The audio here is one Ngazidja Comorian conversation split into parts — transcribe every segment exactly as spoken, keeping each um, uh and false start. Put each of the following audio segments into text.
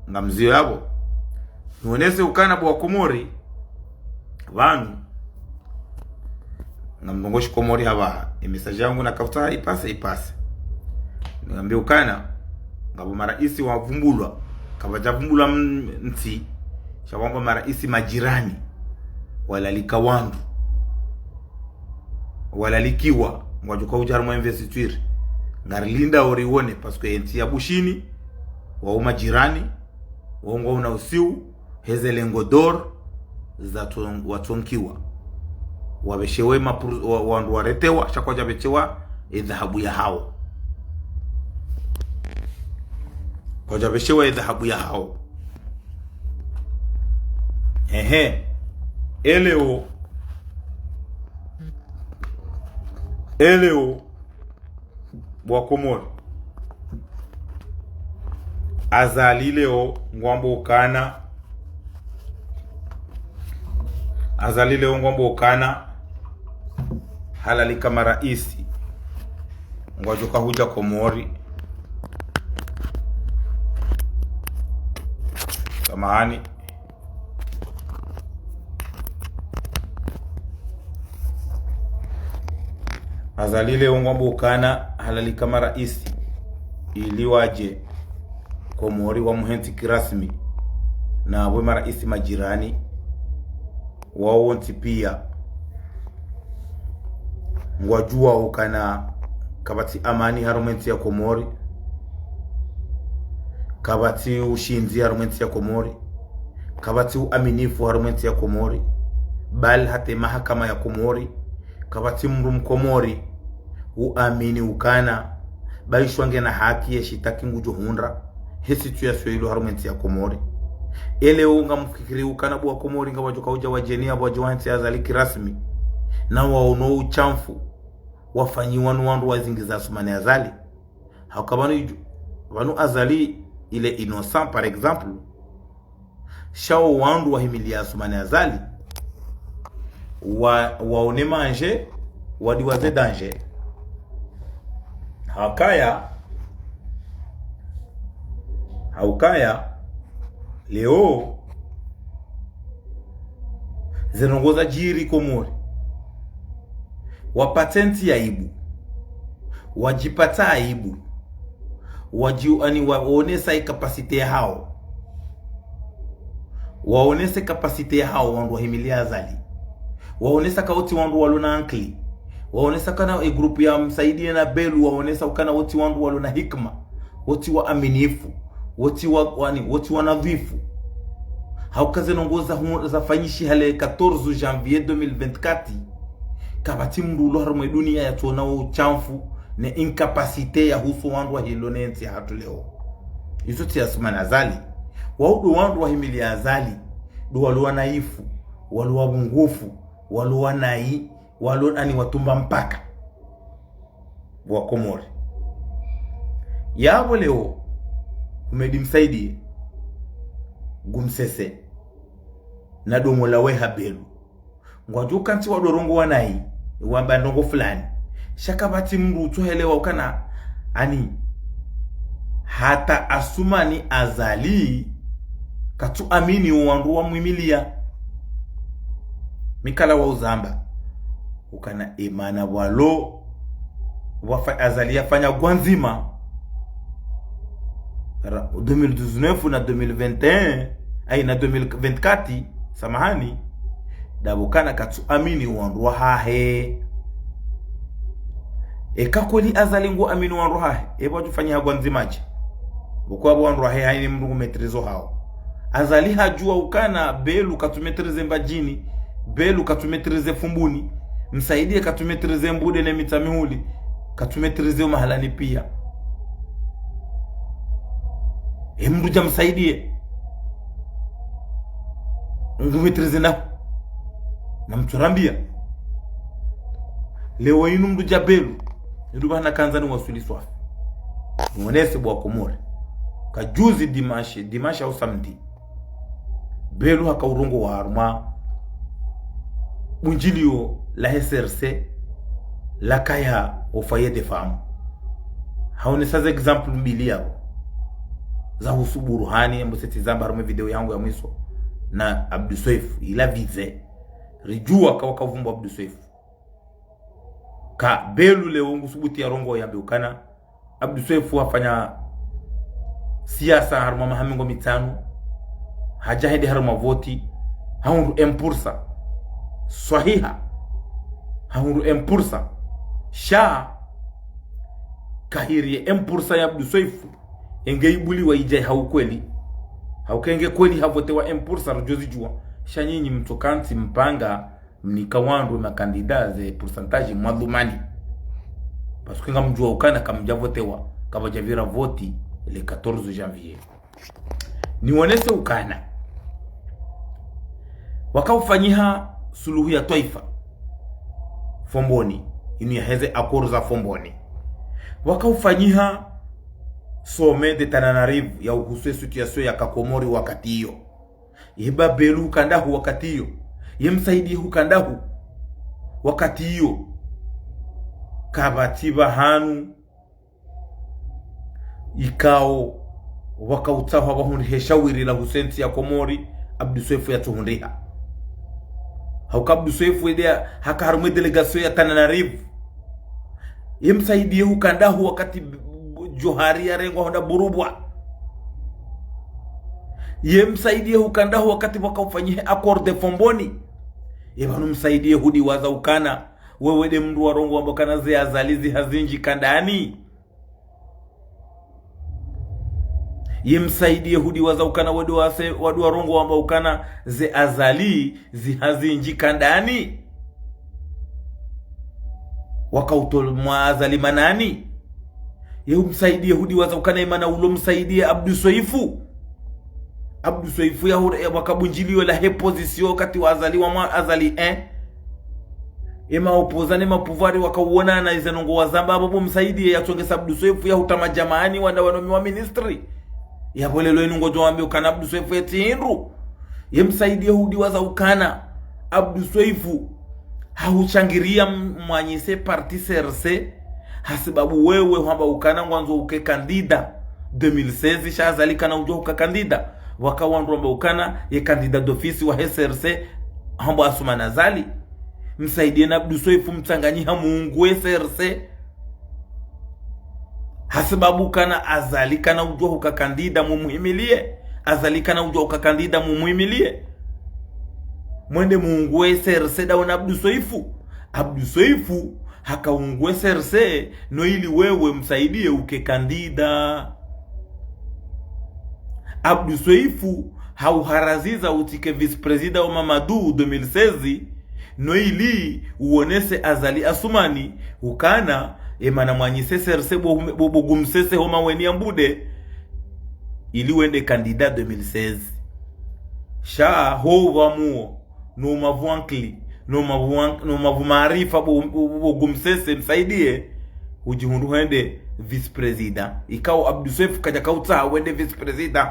Ngamzio yapvo. Nionese ukana bo wa Komori, pvanu, ngamrongoshi Komori hapvaha. E message yangu nakafutsaha ipase, ipase. Ngambe ukana, ngapvo maraisi wavumbulwa, kapvadjavumbulwa m-, ntsi, sha wamba maraisi majirani, walalika wandru, walalikiwa, ngwadjo kaudja harumwa investiture. Ngarilindao rione, parce que entsi ya Bushini, wao majirani, wao ngwauna usiu, heze lingots d'or, zatson-, watsonkiwa. Wapveshewe mapur-, wa-, wandru waretewa, sha kwadjapveshewa e dhahabu yahao. Kwadjapveshewa e dhahabu yahao. Ehe. Eleo. Eleo. Bo wa Komori. Azali leo ngwambo ukana. Azali leo ngwambo ukana. Halalika maraisi. Ngwadjo kahudja Komori. Samahani. Azali leo ngwambo ukana halalika maraisi ili wadje Komori wamuhentsi kirasmi, na apvo maraisi majirani, wao wontsi pia ngwadjuwa ukana kapvatsi amani harumwa entsi ya Komori, kapvatsi ushindzi harumwa entsi ya Komori, kapvatsi uaminifu harumwa entsi ya Komori, bali hata e mahakama ya Komori, kapvatsi mndru Mkomori uamini ukana baishwa ngena haki ya shitaki ngudjo hundra he situation ilo harumwa entsi ya Komori. Eleo ngamfikiri ukana bo wa Komori ngwadjo kaudja wadjeni apvo wadje wahentsi Azali kirasmi, na waono ushamfu wafanyiwa no wandru wazingiza Assoumani Azali. Hauka pvanu idju-, pvanu Azali il est innocent, par exemple. Sha o wandru wahimilia Assoumani Azali, wa, waone manje, wadiwaze danger. Haukaya, haukaya, leo, ze ndrongoo zadjiri Komori. Wapatse ntsi aibu. Wadjipatsa aibu. Wadji-, ani wa-, waonesa e capacité yahao. Waonese capacité yahao wandru wahimilia Azali. Waonesa ka wotsi wandru walo na ankili. Waonesa kana e groupe ya Msaidie na Belou, waonesa ukana wotsi wandru walo na hikima. Wotsi waaminifu. Wotsi wa, wani, wotsi wanadhifu. Hauka ze ndrongoo za hu-, zafanyishiha le quatorze janvier deux mille vingt-quatre. Kapvatsi mndru ulo harumwa e dunia yatsona o ushamfu ne incapacité ya husu wandru wahilo ne ntsi yahatru leo. Izo tsi Assoumani Azali. Wao ndo wandru wahimilia Azali. Ndo walo wanaifu. Walo wapvungufu. Walo wanai. Walo ani watumba mpaka. Bo wa Komori. Yapvo leo, Houmed Msaidie, ngumsese, na domo lawe ha Belou. Ngwadjo kantsi wado rongowa nayi, wamba ndrongoo fulani. Sha kapvatsi mndru utsohelewa ukana, ani, hata Assoumani Azali, katsuamini o wandru wamwimilia. Mi kala wa uzamba. Ukana emana walo, wafa-, Azali yafanya gwandzima. Ra-, deux mille dix-neuf na deux mille vingt et un, ayi, na deux mille vingt-quatre, samahani. Ndapvo ukana katsuamini wandru wahahe. Eka kweli Azali nguamini wandru wahahe, epvo wadjufanyiha gwandzima dje. Pvoko apvo wandru wahe haini mndru ngu maîtrisé hao. Azali hadjua ukana Belou katsu maîtrisé Mbadjini, Belou katsu maîtrisé Fumbuni, Msaidie katsu maîtrisé Mbude ne Mitsamihuli, katsu maîtrisé o mahalani pia. E mndru dja Msaidie ngu maîtrisé na, na mtsurambia. Leo inu mndru dja Belou, ndo pvahanu kandza niwaswili swafi. Mwonese bo wa Komori. Ka juzi dimanche, dimanche au samedi. Belou haka urongowa harumwa bundjilio la S R C, lakaya o foyer des femmes. Haonesa ze exemple mbili yapvo. Zahusu Burhani, embo seti zamba harumwa video yangu ya mwiso na Abdou Soefo, ila vize. Ridjua ka wakavumbua Abdou Soefo. Ka Belu leo ngusubutu yarongoe yambe ukana Abdou Soefo hafanya siasa harumwa maha mengo mitsanu, hadja hende harumwa voti, hahundru un pour cent. Swahiha. Hahundru un pour cent. Sha, kahiri ye un pour cent ya Abdou Soefo, enge ibuliwa idja ha ukweli. Hauka enge kweli havotewa un pour cent, rudjo zidjua. Sha nyinyi mtsoka ntsi mpanga mnika wandru makandida ze pourcentage mwadhumani. Parce que ngamdjua ukana kamdja votewa, kapvadja vira voti le quatorze janvier. Niwonese ukana wakaufanyiha suluhu ya twaifa Fomboni, inu yaheze accord za Fomboni. Wakaufanyiha sommet de Tananarive ya uhusu ye situation ya Kakomori wakati iyo. Ye Belu huka ndahu wakati iyo. Ye Msaidie huka ndahu wakati iyo. Kapvatsi pvahanu ikao wakautsaha wahundrihe shawiri la uhusu entsi ya Komori, Abdou Soefo yatsuhundriha. Hauka Abdou Soefo ende haka harumwa ye délégation ya Tananarive. Ye Msaidie huka ndahu wakati Djohar yarengwa hwenda Burubwa. Ye Msaidie huka ndahu wakati wakaufanyiha accord de Fomboni. Ye pvanu Msaidie hudiwaza ukana, wewe nde mndru warongoa wamba ukana ze Azali ziha zindji kandani. Ye Msaidie hudiwaza ukana wewe nde wase, wandru warongoa wamba ukana ze Azali ziha zindji kandani. Wakautolwa Azali manani. Ye Msaidie hudiwaza ukana ye mana ulo Msaidie Abdou Soefo. Abdou Soefo ya hure, ya wakabundjiliwa la he position wakati wa Azali wa mwa Azali, eh. Ema opposant ne ma pouvoir wakauonana ize ndrongoo wazamba apvo bo Msaidie yatsongesa Abdou Soefo ya huta majamaani wanda wanomiwa ministre. Yapvo leo inu ngodjo wambe ukana Abdou Soefo yetsi hindru. Ye Msaidie hudiwaza ukana Abdou Soefo hahushangiriya m-, mwanyise parti C R C, hasibabu wewe hwamba ukana ngwandzo uke candidat deux mille seize, sha Azali kana udjua huka candidat. Waka wandru wamba ukana ye candidat d'office wahe C R C hamba Assoumani Azali. Msaidie na Abdou Soefo mtsanganyiha muungue C R C. Hasibabu kana Azali kana udjua huka candidat mumuhimilie. Azali kana udjua huka candidat mumuhimilie. Mwende muungue C R C dawe na Abdou Soefo. Abdou Soefo hakaungue C R C, no ili wewe Msaidie uke candidat. Abdou Soefo hauharaziza utsike vice-président wa Mamadou deux mille seize, no ili uonese Azali Assoumani ukana, emana mwanyise C R C bo hume-, bo, bo Gumsese ho Maweni ya Mbude, ili wende candidat deux mille seize. Sha ho pvamuo, no mavu ankili, no mavu an-, no mavu maarifa bo, bo, bo, bo Gumsese Msaidie, udjihundru hwende vice-président. Ikao Abdou Soefo kadjakautsaha wende vice-président.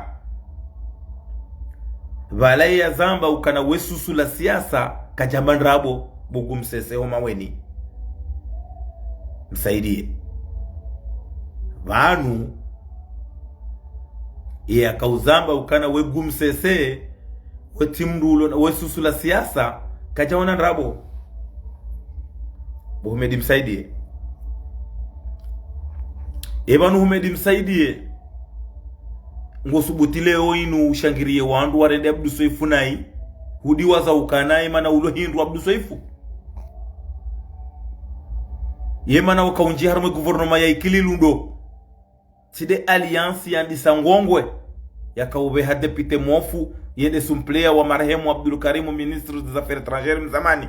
Pvala ye yazamba ukana we susu la siasa kadjamba ndrabo bo Gumsese ho Maweni. Msaidie. Pvanu, ye yakauzamba ukana we Gumsese, we tsi mndru ulo na, we susu la siasa, kadjaona ndrabo. Bo Houmed Msaidie. Epvanu Houmed Msaidie. Ngosubutu leo inu ushangiriye wandru warende Abdou Soefo nayi. Hudiwaza ukana ye mana ulo hindru Abdou Soefo. Ye mana wakaunjia harumwa gouvernement ya Ikililu ndo. Tsi nde alliance yandisa ngongwe, yakaupveha député Mofu, yende suppléant wa marehemu Abdoulkarim, ministre des Affaires étrangères mzamani.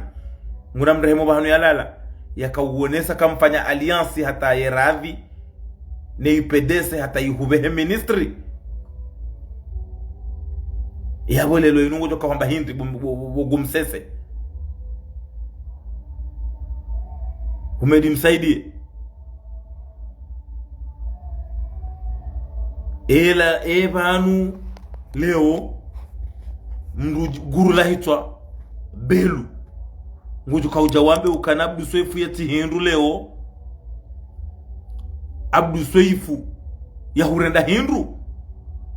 Nguna mrehemu pvahanu yalala. Yakauonesa kamfanya alliance hata ye radhi ne U P D C hata ihupvehe ministre. Yapvo leo inu ngodjo kahwamba hindri bo, bo, bo, bo Gumsese. Houmed Msaidie. Ela, epvanu, leo, mndru guru la hitswa, Belu. Ngudjo kaudja wambe ukana Abdou Soefo yetsi hindru leo. Abdou Soefo yahurenda hindru.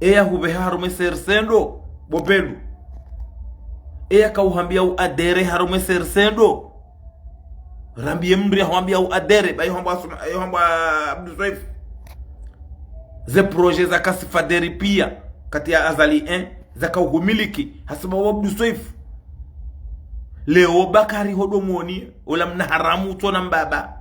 Eya huveha harumwa CRC ndo, bo Belu? Eya kauhambia uadhérer harumwa CRC ndo? Rambiye mndru yahwambia uadhérer, ba yohambwa Assoum-, yohambwa Abdou Soefo. Ze projet za Kassi Faderi pia, kati ya Azali un, zaka uhumiliki, hasibabu Abdou Soefo. Leo Bakari ho Domoni, ola mna haramu utsona mbaba.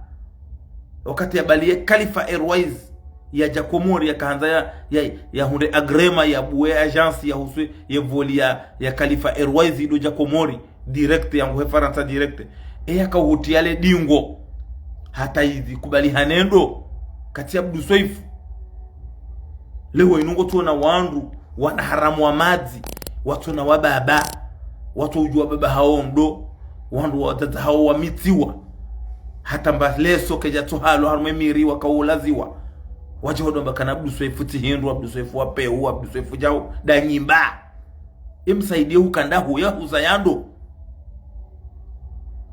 Wakati yabaliye Khalifa Airways yadja Komori, yakahandza ya, ya, yahundre agrément yabuwe agence yahusu ye vol ya, ya Khalifa Airways idodja Komori direct, yangu he Farantsa direct. Eya kauhutriya le dingo. Hata izi kubali hanendo. Kati ya Abdou Soefo. Leo inu ngotsona wandru, wana haramu wa madzi, watsona wababa, watso udjuwa baba hawo ndo, wandru wadzadze hawo wamitsiwa. Hata mba leso kedjatso halo harumwa emiri wakaulaziwa. Wadje wadomba kana Abdou Soefo tsi hindru, Abdou Soefo wa peu, Abdou Soefo djau, da nyimba. Emsaidiye hukandra hu yahuza yando.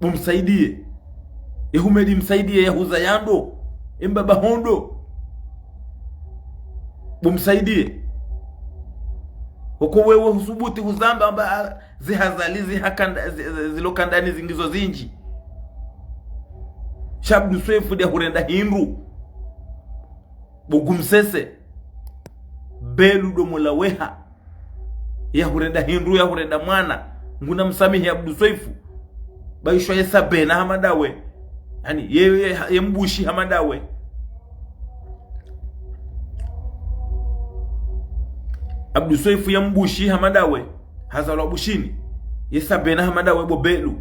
Bo Msaidiye. Ehumedi Msaidiye yahuza yando. Embaba hondo. Bo Msaidiye. Oko wewe husubuti huzamba amba, ah, zihazali zihakanda, zi-, zi-, zilo kandani zingizo zinji. Sha Abdou Soefo de hurenda hindru. Bo Gumsese. Belu do mulaweha. Yahurenda hindru, yahurenda mwana. Nguna msamihi Abdou Soefo. Ba ishwa ye Sabena hama dawe. Yaani, ye, ye, ye mbushi hama dawe. Abdou Soefo ye mbushi hama dawe. Hazalwa Bushini. Ye Sabena hama dawe bo Belu.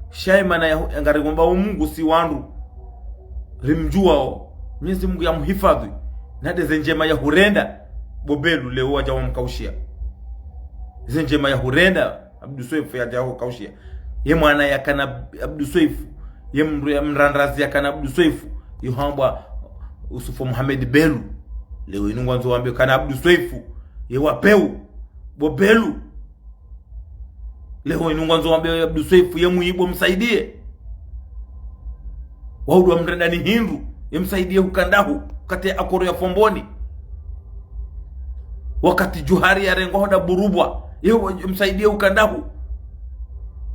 Sha ye mana ya, ya ngaringomba o Mungu si wandru. Rimdjuwao. Mwenyezi Mungu yamhifadhwi. Na de ze ndjema yahurenda. Bo Belu leo wadja wamkaushiya. Ze ndjema yahurenda. Abdou Soefo yadja wamkaushiya. Ye mwana yakana Abdou Soefo. Ye mndru ya mrandrazi yakana Abdou Soefo. Yohambwa Youssouf Mohamed Belu. Leo inu ngwandzo wambe kana Abdou Soefo. Ye wa peu. Bo Belu. Leo inu ngwandzo wambe Abdou Soefo ye mwiyi bo Msaidiye. Wahudwa mrenda ni hindru, ye Msaidiye hukandra hu, kati ya accord ya Fomboni. Wakati Djuhari yarengwa hoda burubwa, ye Msaidiye hukandra hu.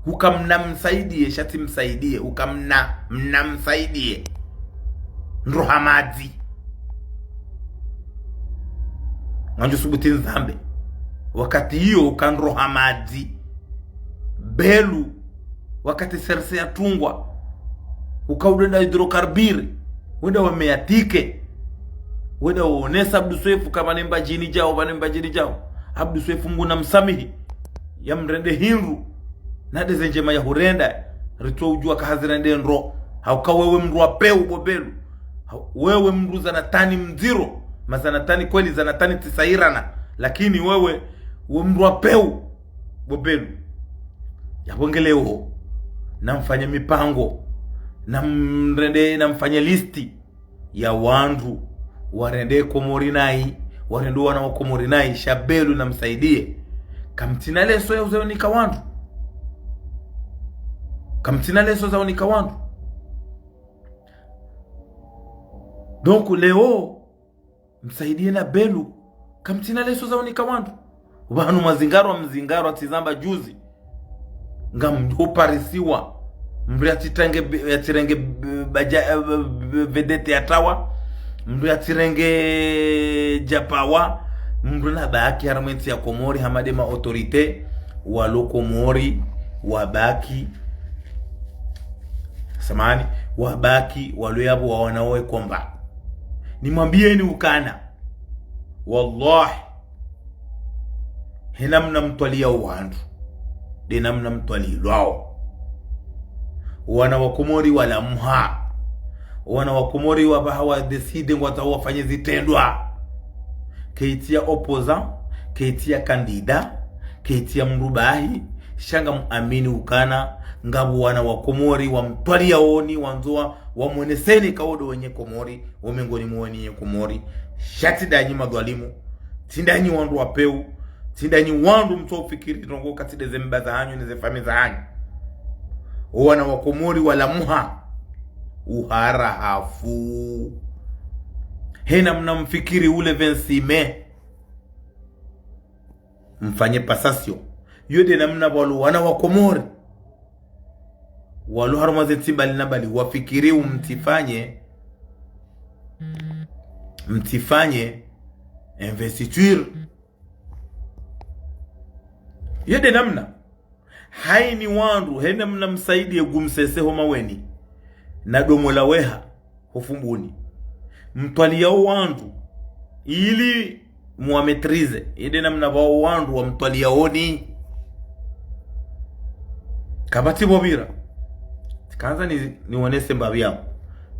Huka mna Msaidiye, sha tsi Msaidiye, huka mna, mna Msaidiye. Ndro hamadzi. Ngandjo subuti nzambe. Wakati iyo uka ndro hamadzi. Belu. Wakati CRC yatungwa. Uka udenda hydrocarbure. Wenda wameya tike. Wenda waonesa Abdou Soefo kama ne Mbadjini djao, pvane Mbadjini djao. Abdou Soefo Mngu na msamihi. Yamrende hindru. Na de ze ndjema yahurenda, ritso udjuwa ka hazirende ndro. Hauka wewe mndru wa peu bo Belu. Hau-, wewe mndru zanatani mdziro. Mazanatani kweli zanatani tsi sairana. Lakini wewe, we mndru wa peu bo Belu. Yapvo nge leo. Namfanye mipango. Namrende, namfanye listi ya wandru warende Komori nayi, warende wana wa Komori nayi, sha Belu na Msaidiye. Kamtsina leso ya uzayonika wandru. Kamtsina leso za unika wandru. Donc, leo, Msaidiye na Belu, kamtsina leso za unika wandru. Pvanu mazingarwa, mzingarwa, tsi zamba juzi. Ngamdjo parisiwa. Mndru yatsirenge, yatsirenge, baja, eh, vedette ya tawa. Mndru yatsirenge djapawa. Mndru nabaki harumwa entsi ya Komori, hama de ma autorité walo Komori, wabaki. Samahani, wabaki, walo yapvo waona we komba. Nimwambiyeni ukana. Wallahi. He namna mtwaliya wandru, de namna mtwalilwao. Wana wa Komori walamuha. Wana wa Komori wapvaha wa décider ngwatsaho wafanye zitrendwa. Keitsiya opposant, keitsiya candidat, keitsiya mndru bahi, sha ngamuamini ukana, ngapvo wana wa Komori wamtwaliyaoni, wandzo wa, wamwoneseni ka wo ndo wenye Komori, wo mengoni mwa wenye Komori, sha tsi ndanyi madhwalimu, tsi ndanyi wandru wa peu, tsi ndanyi wandru mtso ufikiri ndrongo ka tsi de ze mba zahanyu ne ze famiyi zahanyu. Wo wana wa Komori walamuha. Uhara hafu. He namna mfikiri ule vingt-six mai. mfanye passation. Yo nde namna walo wana wa Komori walo harumwa ze ntsi mbali na mbali wafikiri, mtsifanye, mtsifanye investiture. Yo nde namna. Haini wandru, hena mna msaidie Gumsese ho Maweni, na Domola Weha ho Fumbuni. Mtwaliyao wandru, ili muwa maîtriser. Yo nde namna wao wandru wamtwaliyaoni. Kapvatsi pvo pvira. Tsikandza ni, niwonese mbapvi yangu.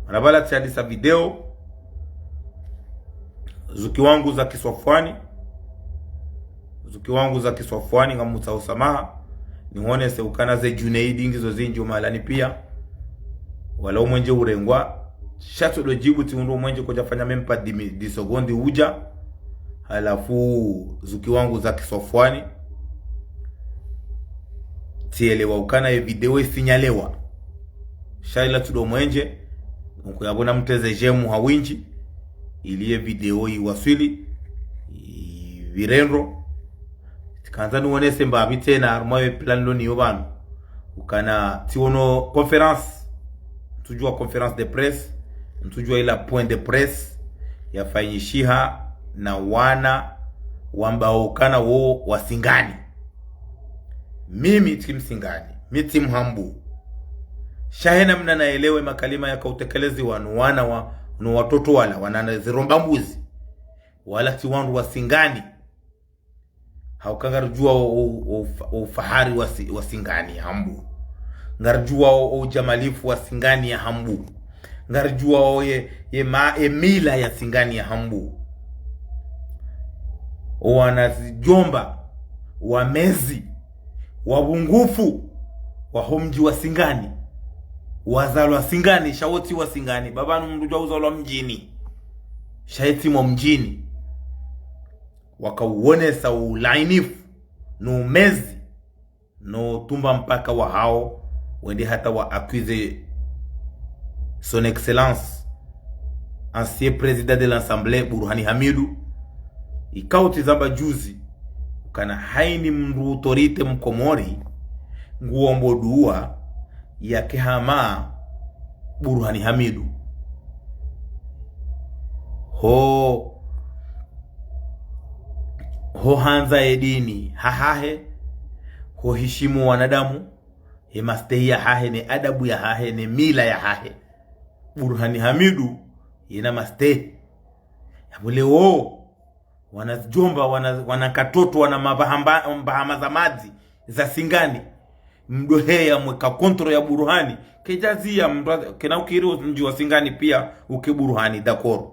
Mana pvala tsihadisa video. Zuki wangu za kiswafwani. Zuki wangu za kiswafwani, ngamutsaho usamaha. Nihonese ukana ze Junaidi ngizo zinji umalani pia. Wala umwenje urengwa. Sha tsodo jibu tsi undru umwenje kojafanya même pas dix mi-, dix secondes uja. Halafu zuki wangu za kiswafwani. Tsielewa ukana ye video isinyalewa. Sha ila tsudo mwenje. Nkuyabona mteze j'aime ha winji. Ili ye video iwaswili. Ipvire ndro. Tsikandza niwonese mbapvi tsena harumwa ye plan lo niyo pvanu. Ukana tsiwono conférence. Ntsujua conférence de presse. Ntsujua ila point de presse. Yafanyishiha na wana wambao ukana wo Wasingani. Mimi tsi Msingani. Mi tsi Mhambu. Sha hena mna naelewe makalima yakautekeleziwa no wana wa, no watoto wala, wana ziromba mbuzi. Wala tsi wandru Wasingani. Hauka ngarijua o, o, o, o ufahari wa Si-, wa Singani Hambu. Ngarijua o, o ujamalifu wa Singani ya Hambu. Ngarijua o ye, ye ma, ye mila ya Singani ya Hambu. O wanazijomba, wamezi, wavungufu, wa ho mji wa Singani. Wazalwa Singani, sha wo tsi Wasingani. Baba nu mndru jua uzalwa mjini. Sha ye tsi mwa mjini. Wakauonesa ulainifu, no umezi, no utumba mpaka wahao, wende hata wa accuser Son Excellence, ancien président de l'Assemblée, Burhani Hamidou. Ikao tsi zamba juzi, ukana haini mndru autorité Mkomori, nguombo dua, yake hama Burhani Hamidou. Ho, ho handza ye dini hahahe, ho hishimu wanadamu, he mastehi yahahe, ne adabu yahahe, ne mila yahahe. Burhani Hamidou, yena mastehi. Yapvo leo, wanazijomba, wana, wana katoto, wana mabahamba-, mbahama za madzi, za Singani. Mdoheya mweka contre ya Burhani. Kejazia mndru, kena ukiri mji wa Singani pia uke Burhani, d'accord.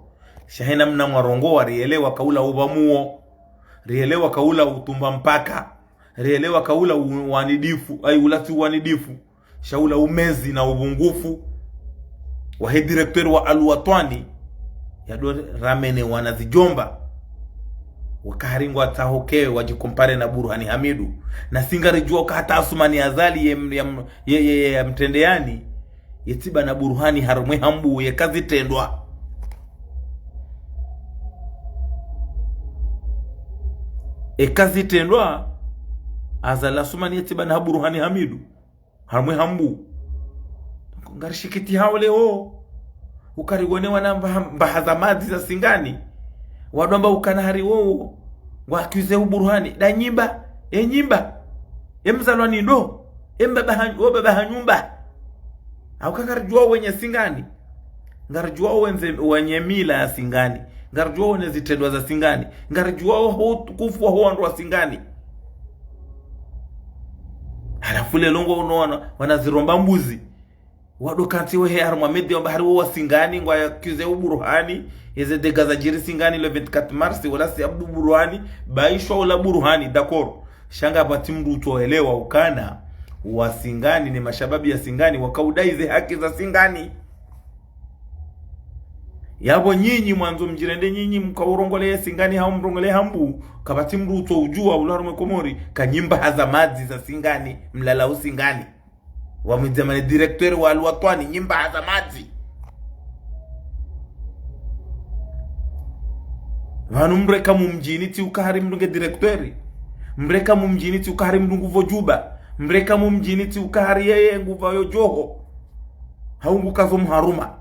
Sha hena mna mwarongoa, rielewa kaula uvamuo. Rielewa kaula utumba mpaka. Rielewa kaula u-, uanidifu, ai, ula tsi uanidifu. Sha ula umezi na uvungufu. Wahe directeur wa Al Watwani, yado ramene wanazijomba. Wakahari ngwatsaho ke wajikompare na Burhani Hamidou. Na si ngarijua uka hata Assoumani Azali ye, ye, ye, ye, ye mtrende yani. Ye tsi bana Burhani harumwa ye Hambu ye kazitrendwa. E kazitrendwa, Azali Assoumani ye tsi bana ha Burhani Hamidou. Harumwa ye Hambu. Ngarishikitihao leo. Ukariwone wana mbaha, mbaha za madzi za Singani. Wado amba ukana hari wowo. Ngwa accuser u Burhani. Da nyimba. E nyimba. E mzalwa ni ndo. E mbaba ha, o baba ha nyumba. Hauka ngarijua wenye Singani. Ngarijua wenze, wenye mila ya Singani. Ngarijua wenye zitrendwa za Singani. Ngarijua ho utukufu wa ho wandru wa Singani. Halafu leo ngwaono wana, wanaziromba mbuzi. Wado kantsi wehe harumwa média wamba hari wo wa Singani, ngwa accuser u Burhani, eze dégâts zajiri Singani le vingt-quatre mars, wala si Abdou Burhani, baishwa ula Burhani, d'accord. Sha ngapvatsi mndru utsoelewa ukana, wa Singani ne mashababi ya Singani, wakaudai ze haki za Singani. Yapvo nyinyi mwandzo mjirende nyinyi mkaurongolee Singani hau mrongolee Hambu, kapvatsi mndru utsoujua ula harumwa ye Komori, ka nyi mbaha za madzi za Singani, mlala u Singani. Wamwidza mane directeur wa Al Watwani, nyi mbaha za madzi. Pvanu mndru eka mu mjini tsi ukahari mndru nge directeur. Mdru eka mumdjini tsi uka hari mdru ngupvo djuba. Mdru eka mumdjini tsi uka hari yeye ngupvayo djoho. Hau ngukazo mharuma.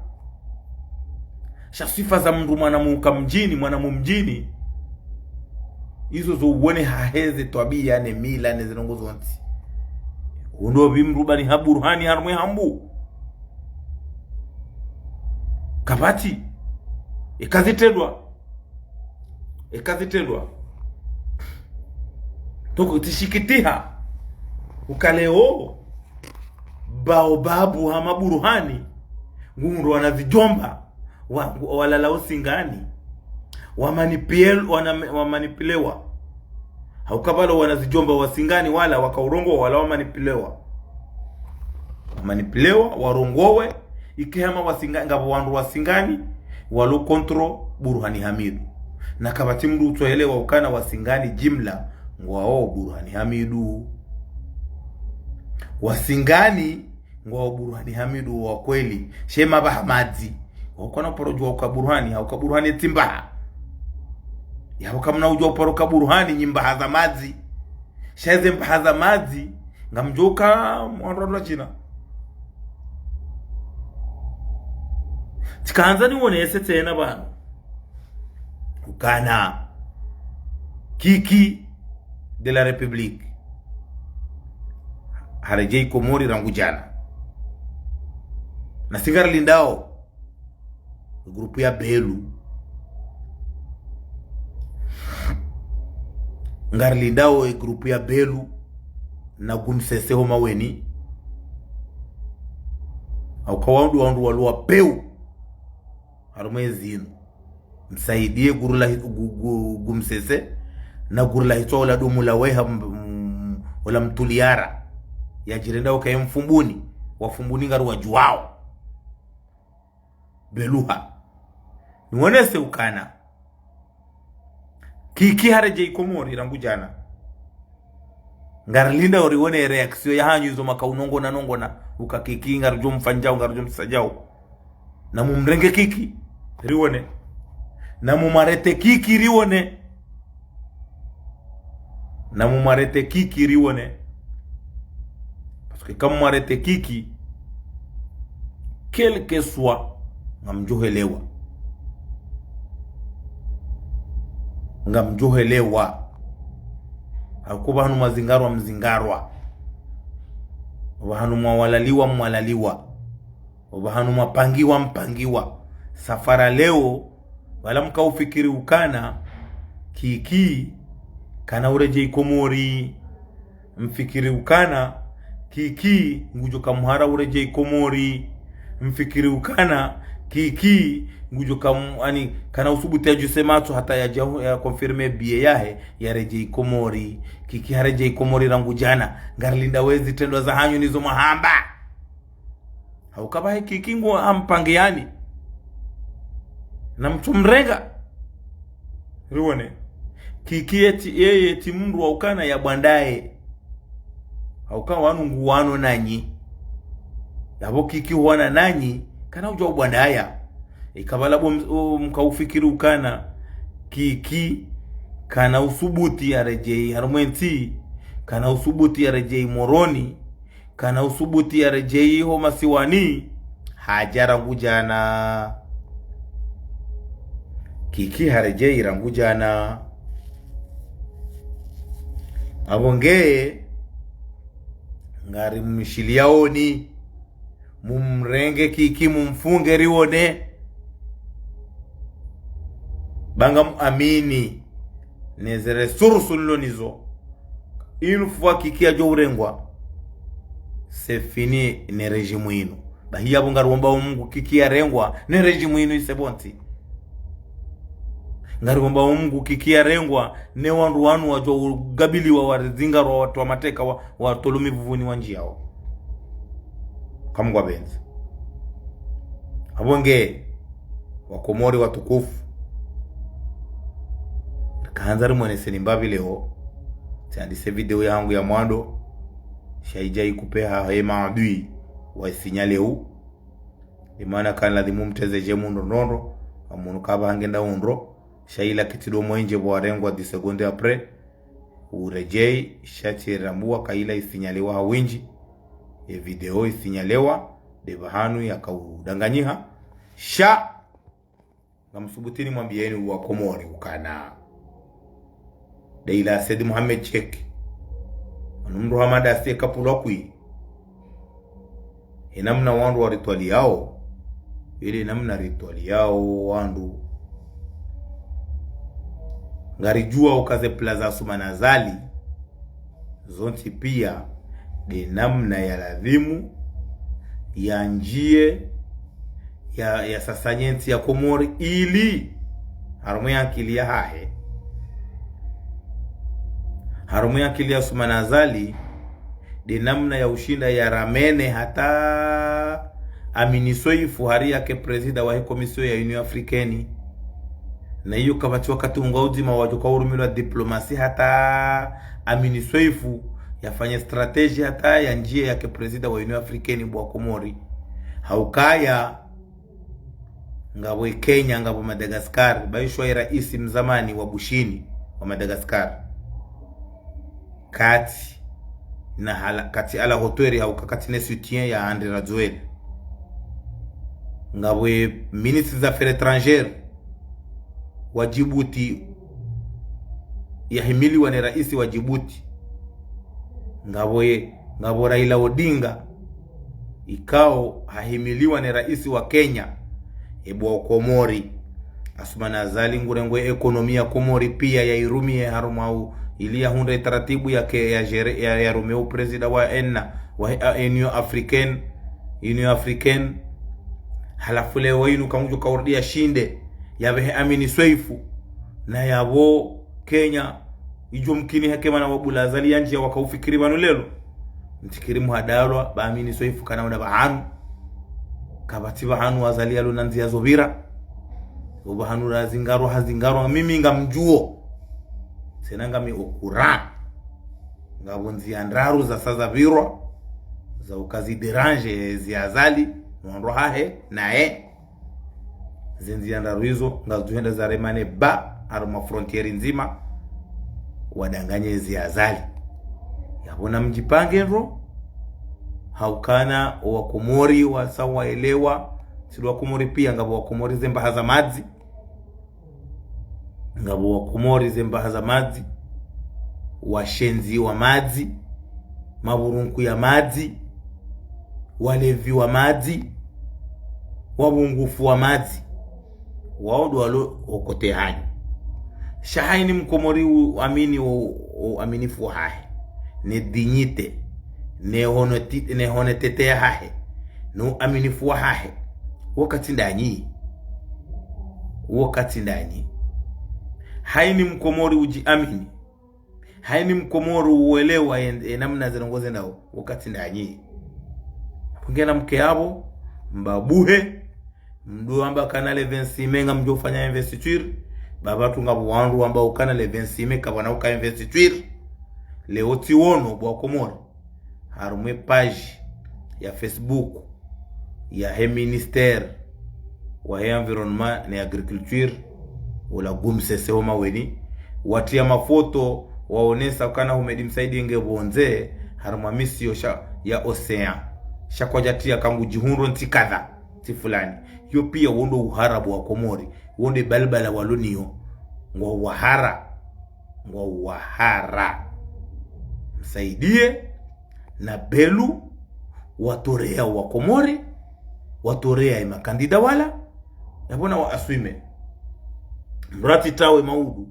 Sha swifa za mdru mwana muka mdjini, mwana mumdjini. Izo zo uwone haheze twabiya ne mila ne zindrongo zontsi. Undo pvi mdru bani ha Burhani harumwa e Hambu. Kapvatsi. Eka zitrendwa. Eka zitrendwa. Toko tsi shikitiha. Uka leo. Baobabu hama Burhani. Ngumdru wana zidjomba. Wa, walala o Singani. Wamanipiel-, wana, wamanipilewa. Hauka pvalo wana zidjomba wa Singani wala, waka urongowa wala wamanipilewa. Wamanipilewa, warongowe, ike hama wa Singa-, ngapvo wandru wa Singani, walo contre Burhani Hamidu. Na kapvatsi mdru utsoelewa ukana wa Singani jimla, ngwao Burhani Hamidu. Wa Singani, ngwao Burhani Hamidu wa kweli. Sha ema pvaha madzi. Hauka na uparo djuwa uka Burhani, hauka Burhani tsi mbaha. Yauka mna udjuwa uparo uka Burhani, nyi mbaha za madzi. Sha eze mbaha za madzi, ngamdjo uka mwandro wa China. Tsikandza niwonese tsena pvanu. Ukana. Kiki de la République. Haredjei Komori rangu djana. Na si ngarilindao. Groupe ya Belu. Ngarilindao e groupe ya Belu. Na Gumsese ho Maweni. Hauka wandru wandru walo wapeu. Harumwa ezinu. Msaidie guru la hi-, gu-, gu-, Gumsese. Na guru la hitswa ola dumu la weha m-, m-, ola mtuliyara. Yadjirenda uka ye mfumbuni. Wafumbuni ngari wadjuwao. Beluha. Niwonese ukana. Kiki haredjei Komori rangu djana. Ngarilindao riwone réaction yahanyu izo maka unongona nongona. Uka Kiki ngaridjo mfanyao, ngaridjo msadjao. Na mumrenge Kiki, riwone. Na mumarete Kiki, riwone. Na mumarete Kiki, riwone. Parce que eka mumarete Kiki, quel que soit, ngamdjohelewa. Ngamdjohelewa. Hauka pvahanu mwazingarwa, mzingarwa. Pvahanu mwawalaliwa, mwalaliwa. Opvahanu mwapangiwa, mpangiwa. Safara leo, wala mkaufikiri ukana, Kiki, kana uredjei Komori. Mfikiri ukana, Kiki, ngudjo kamhara uredjei Komori. Mfikiri ukana, Kiki, ngudjo kam-, ani, kana usubuti yadjuse matso hata yadja, ya confirme billet yahe, yaredjei Komori. Kiki haredjei Komori rangu djana. Ngarilindao ezitrendwa zahanyu nizo mwahamba. Hauka pvahe Kiki ngu ampangiyani. Na mtsumrenga. Riwone. Kiki yetsi, yeye yetsi mdru wa ukana ya bwandaye. Hauka wanu nguwano nanyi. Yapvo Kiki huwana nanyi, kana udjuwa ubwandaya. Eka pvala pvo m-, o, mkaufikiri ukana. Kiki, kana usubuti yaredjei harumwa entsi. Kana usubuti yaredjei Moroni. Kana usubuti yaredjei ho masiwani, hadja rangu djana. Kiki haredjei rangu djana. Apvo nge, ngarimshiliyaoni, mumrenge Kiki mumfunge riwone. Ba ngamuamini, ne ze ressources nilo nizo. Une fois Kiki yadjo urengwa, c'est fini ne régime inu. Bahi yapvo ngariwombao Mungu Kiki yarengwa, ne régime inu ise pvontsi. Ngariwombao Mungu Kiki yarengwa, ne wandru wanu wadjo ugabiliwa, wazingarwa, watolwa mateka, wa-, watolwa mivuvuni wandjiyao. Kamngwa pvendze. Apvo nge, Wakomori watukufu. Rikandza rimwoneseni mbapvi leo. Tsiandise video yahangu ya mwando. Sha idja ikupeha he maadui wa isinya leo. Imana kana ladhimu mteze dje mundro ndrondro. Amunu kaba hange nda undro. Sha ila kitido mwenje pvo warengwa dix secondes après. uredjei, sha tsi rambua ka ila isinyalewa ha windji, ye video isinyalewa, de pvahanu yakaudanganyiha, sha ngamsubutini mwambieni wa Komori ukana. De ila Said Mohamed Cheikh. Wanu mndru Hamada asiye kapulwa kwi. Ye namna wandru waritwaliyao, ile namna ritwaliyao wandru. Ngaridjuwa uka ze plan za Assoumani Azali, zontsi pia, de namna ya ladhimu, ya ndjiye, ya, ya sasanye ntsi ya Komori, ili, harumwa ye akili yahahe. Harumwa ye akili ya Assoumani Azali, de namna ya ushinda ya ramene hata Amine Soifou hari yake prezida wa he Commission ya Union Africaine. Na iyo kapvatsi wakati ungwa udzima wadjo ka urumilwa diplomasi hata Amine Soifou yafanye stratégie hata ya ndjiye yake prezida wa Union Africaine bo wa Komori. Haukaya, ngapvo Kenya, ngapvo Madagascar, ba isho ye raisi mzamani wa Bushini wa Madagascar. Katsi na hala, katsi à la hauteur hauka katsi ne soutien ya Andry Rajoelina. Ngapvo ye ministre des affaires étrangères wa Djibouti, yahimiliwa ne raisi wa Djibouti. Ngapvo ye, ngapvo Raila Odinga, ikao hahimiliwa ne raisi wa Kenya, ebo wa Komori. Assoumani Azali ngurengwe ekonomi ya Komori pia yairumiye harumwa u, ili yahundre taratibu yake ya jere, ya, yarume uprezida wa enna, wa, a, Union Africaine, Union Africaine. Halafu leo inu kangudjo ka urudi yashinde, yapvehe Amine Soifou, na yapvo Kenya, idjo mkini heke mana wabula Azali yandjiya wakaufikiri pvanu lelo. Mfikiri muhadalwa, ba Amine Soifou kana una pvahanu. Kapvatsi pvahanu Azali yalo na ndziya zo pvira. Yo pvahanu razingarwa, hazingarwa, mimi ngamdjuo. Tsena ngami au courant. Ngapvo ndziya ndraru za saza pvirwa, za uka zi déranger ezi Azali, no wandru wahahe, naye. Ze ndziya ndraru izo, ngazidjo henda zaremane ba, harumwa frontière ndzima, wadanganye ezi Azali. Yapvo namdjipange ndro, haukana owa Komori wasa waelewa, tsi ndo wa Komori pia, ngapvo wa Komori ze mbaha za madzi, ngapvo wa Komori ze mbaha za madzi, washenzi wa madzi, mapvurunku ya madzi, walevi wa madzi, wapvungufu wa madzi. Wao ndo walo okote hanyu. Sha haini Mkomori uamini o, o uaminifu wahahe, ne dignité, ne honoti-, ne honnêteté yahahe, no uaminifu wahahe. Wakati ndanyi? Wakati ndanyi? Haini Mkomori udjiamini? Haini Mkomori uelewa ye, ye namna ze ndrongoo zendao? Wakati ndanyi? Pvungena mke yapvo, mbabuhe, mdru amba kana le vingt-six mai ngamdjo fanya investiture, ba pvatsu ngapvo wandru wamba ukana le vingt-six mai kapvana uka investiture. Leo tsi wono bo wa Komori, harumwa ye page ya Facebook yahe ministère wahe environnement ne agriculture, ola Gumsese ho Maweni, watriya mafoto, waonesa ukana Houmed Msaidié nge pvondze, harumwa mission sha, ya océan. Sha kwadjatriya ka ngudjihundro ntsi kadha, ntsi fulani. Yo pia wo ndo uhara bo wa Komori, wo nde balbala walo nayo. Ngwao wahara. Ngwao wahara. Msaidié na Belou, watoreya wa Komori, watoreya ye makandida wala, yapvo na wa assumer. Mdru atsi tawe maudu,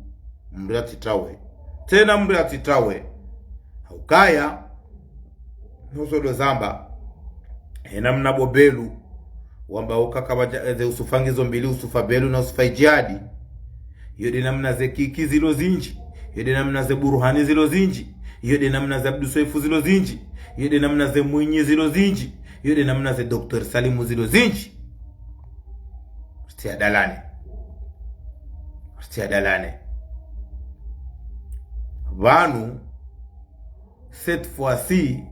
mdru atsi tawe. Tsena mdru atsi tawe. Haukaya, nuso ndo zamba, ye namna bo Belou, wamba uka kapvadja, ze Yusufa ngizo mbili, Yusufa Belou na Yusufa Idjihadi. Yo nde namna ze Kiki zilo zindji. Yo nde namna ze Burhani zilo zindji. Yo nde namna ze Abdou Soefou zilo zindji. Yo nde namna ze Mwinyi zilo zindji. Yo nde namna ze Docteur Salim zilo zindji. Ritiya dalane. Ritiya dalane. Pvanu, cette fois-ci,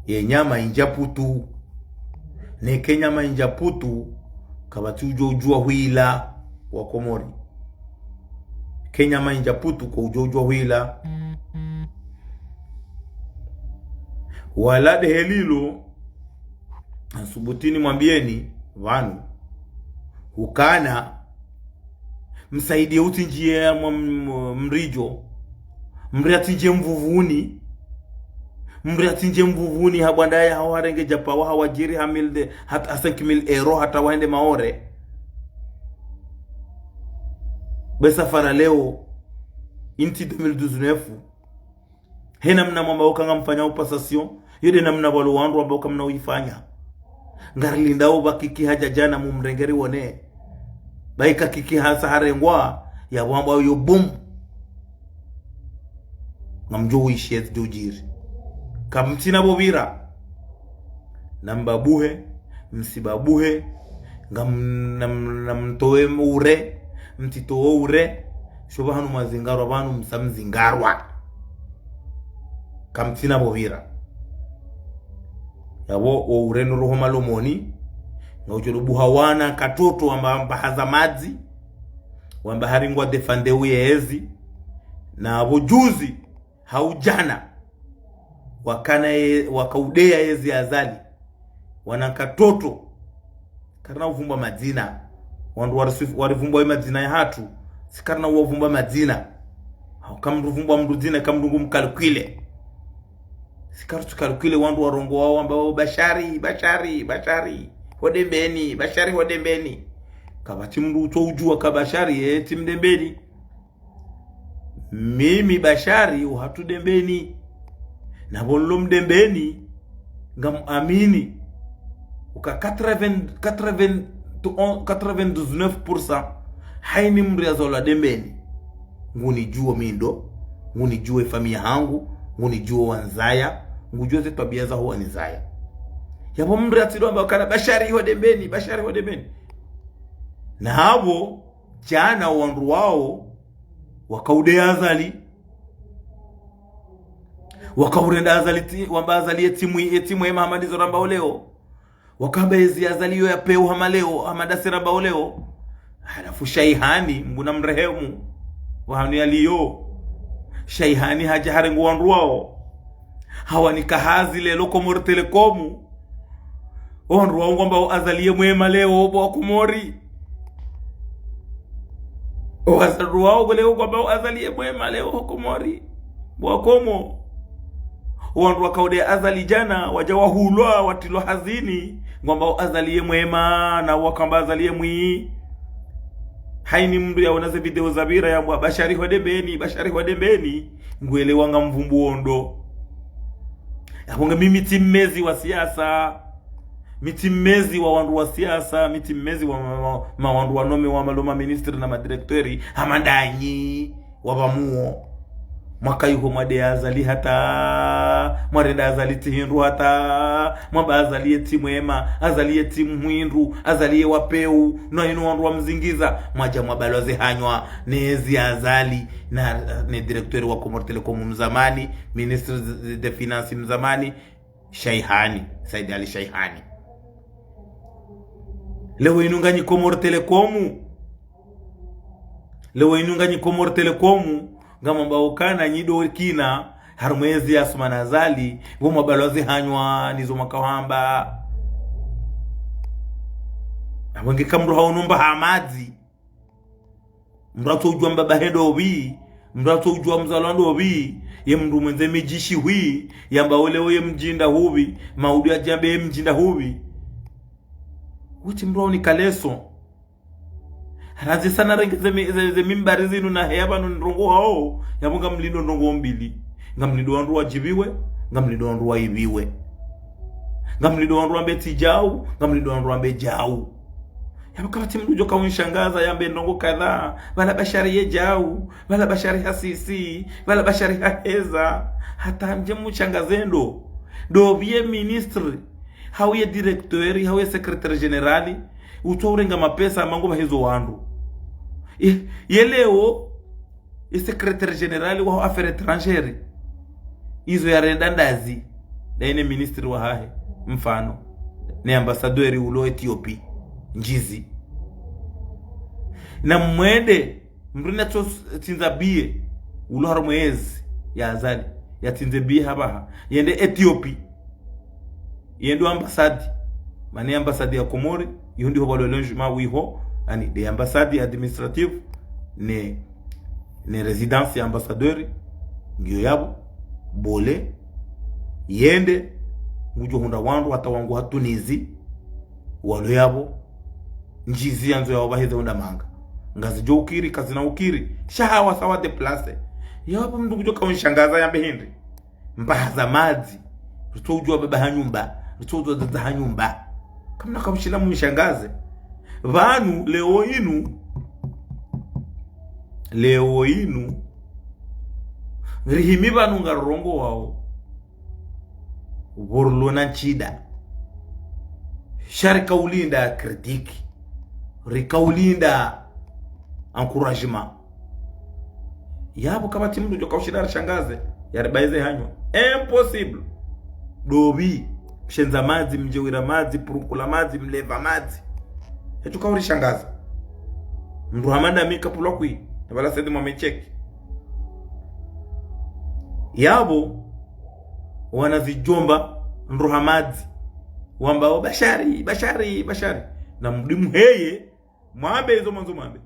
ye nyama indja putu. Neke nyama indja putu, kapvatsi udjo udjuwa hwila wa Komori. Kenya mainja putu kwa udjo udjo hwila. Wala dehe lilo, nsubutu nimwambieni pvanu. Hukana, msaidie utsindjie mwa m-, mridjo. Mri atsindjie mvuvuni. Mri atsindjie mvuvuni, ha bwanda ya hawa harenge djapawa, hawadjiri ha mille de, hata cinq mille euros, hata wahende Maore. Be safara leo, intsi deux mille dix-neuf. He namna mwamba uka ngamfanya upasasio, yo de namna walo wandru wamba uka mna uifanya. Ngarilindao pvakiki hadja djana mumrenge riwone. Ba ika kiki hasa harengwa, ya wamba yo boom. Ngamdjo uishi yezi djo djiri. Kamtsina pvo pvira. Nambabuhe, msibabuhe, ngam-, nam-, namtowe ure, mtsitowe ure, sho pvahanu mwazingarwa, pvahanu msamzingarwa. Kamtsina pvo pvira. Yapvo, wo ure noroho malomoni, ngaudjo buha wana katoto wamba, wamba haza madzi, wamba hari ngwa defande uyezi, na pvo juzi, hau djana, wakana ye, wakaudeya yezi Azali. Wana nkatoto. Karina uvumbwa madzina. Wandru warisifu-, warivumbwa ye madzina ya hatru. Si karina uwavumbwa madzina. Hau kamdru vumbwa mdru dzina, kamdru ngu mkalkile. Si karitsu kalkile wandru warongoa wamba, "Oh, Bashari, Bashari, Bashari. Ho Dembeni, Bashari ho Dembeni." Kapvatsi mdru utso udjua ka Bashari, ye tsi Mdembeni. Mimi Bashari uhatru Dembeni. Na pvo nilo Mdembeni, ngam amini. Uka quatre-vingts, quatre-vingts, quatre-vingt-dix-neuf pour cent. Haini mdru yazalwa Dembeni. Ngunidjuo mi ndo, ngunidjuo ye famiya hangu, ngunidjuo wanizaya, ngudjuo ze twabia zaho wanizaya. Yapvo mdru yatsidjo amba ukana Bashari ho Dembeni, Bashari ho Dembeni. Na hapvo, djana wandru wao, wakaudeya Azali. Wakaurenda Azali tsi-, wamba Azali ye tsi mwi-, ye tsi mwema hama ndizo rambao leo. Wakamba yezi Azali yo ya peu hama leo, hama ndasi rambao leo. Halafu Shaihani, Mngu namrehemu. Pvahanu yaliyo. Shaihani hadja harenge wandru wao. Hawanika hazi leo Comores Telecom. Wandru wao ngwambao Azali ye mwema leo, bo Wakomori. Wandru wao leo ngwambao Azali ye mwema leo, Wakomori. Bo Wakomori. Wandru wakaudeya Azali djana, wadja wahulwa, watrilwa hazini. Ngwambao Azali ye mwema, na wakamba Azali ye mwi. Haini mdru yaona ze video zapvira yambwa Bashari ho Dembeni, Bashari ho Dembeni. Ngwelewa ngamvumbuo ndo. Yapvo nge mimi tsi mmezi wa siasa. Mi tsi mmezi wa wandru wa siasa, mi tsi mmezi wa ma-, ma-, ma wandru wanomewa malo ma ministre na ma directeur, hama ndanyi, wapvamuo. Mwakayuho mwadeya Azali hata, mwarenda Azali tsi hindru hata, mwamba Azali ye tsi mwema, Azali ye tsi mhindru, Azali ye wa peu, no inu wandru wamzingiza, mwadja mwabalwa ze hanywa, nezi Azali, na, ne directeur wa Comores Telecom mzamani, ministre de, de finance mzamani, Shaihani, Said Ali Shaihani. Leo inu nganyi Comores Telecom. Leo inu nganyi Comores Telecom, ngamwambao ukana nyi ndo kina, harumwa yezi ya Assoumani Azali, pvo mwabalwa ze hanywa, nizo mwakahamba. Apvo nge ka mdru haono mba ha madzi. Mdru atso udjua mbaba he ndopvi, mdru atso udjua mzalwa ndopvi, ye mdru mwendze midji shihwi, yamba ole oye mdji ndahupvi, maudu yadjambe ye mdji ndahupvi. Wutsi mdru aoni kaleso. Randzi sana renge ze mi-, ze, ze mimbari zinu na heya pvanu nirongoao, yapvo ngamlindo ndrongoo mbili. Ngamlindo wandru wadjipviwe, ngamlindo wandru waipviwe. Ngamlindo wandru wambe tsi djau, ngamlindo wandru wambe djau. Yapvo kapvatsi mdru djo kaunishangaza yambe ndrongoo kadhaa, pvala Bashari ye djau, pvala Bashari hasisi, pvala Bashari haheza. Hata ndje mushangaze ndo. Ndopvi ye ministre, hau ye directeur, hau ye secrétaire général, utso urenga mapesa mangu pvahezo wandru. Ye, ye leo, ye secrétaire général wa affaires étrangères, izo yarenda ndazi, ndayi ne ministre wahahe, mfano, ne ambassadeur ulo Ethiopie, ndjizi. Na mwende, Mndru natso tsindza billet, ulo harumwa ezi ya Azali, yatsindze billet hapvaha, yende Ethiopie, yende ambassade, mana ambassade ya Komori, iyo ndiho pvalo logement wiho, yaani, nde ambassade administrative, ne, ne résidence ya ambassadeur, ngiyo yapvo, bole, yende, ngudjo hundra wandru hata wangu ha Tunisie, walo yapvo, ndjizi yandzo yawo pvaheze unda manga. Ngazidjo ukiri, kazina ukiri. Sha hawa sawa déplacer. Yapvo mndru ngudjo kaunishangaza yambe hindri. Mbaha za madzi. Ritso udjuwa baba ha nyumba. Ritso udjuwa dzadza ha nyumba. Kamna kamshila munishangaze. Pvanu, leo inu. Leo inu. Rihimi pvanu ngarongowao. Pvo rilo na ntsida. Sha rikaulinda critique. Rikaulinda encouragement. Yapvo kapvatsi mndru djo kaushinda rishangaze, yaribaize hanywa. Impossible. Dopvi. Mshendza madzi, mdjewira madzi, purukula madzi, mleva madzi. Hetsu kaurishangaza. Mndru hama ndami kapvulwa kwi, na pvala sedi mwa mecheki. Yapvo, wana zidjomba, mndru ha madzi. Wamba, "O Bashari, Bashari, Bashari." Na mdimu heye, mwambe izo mwandzo mwambe.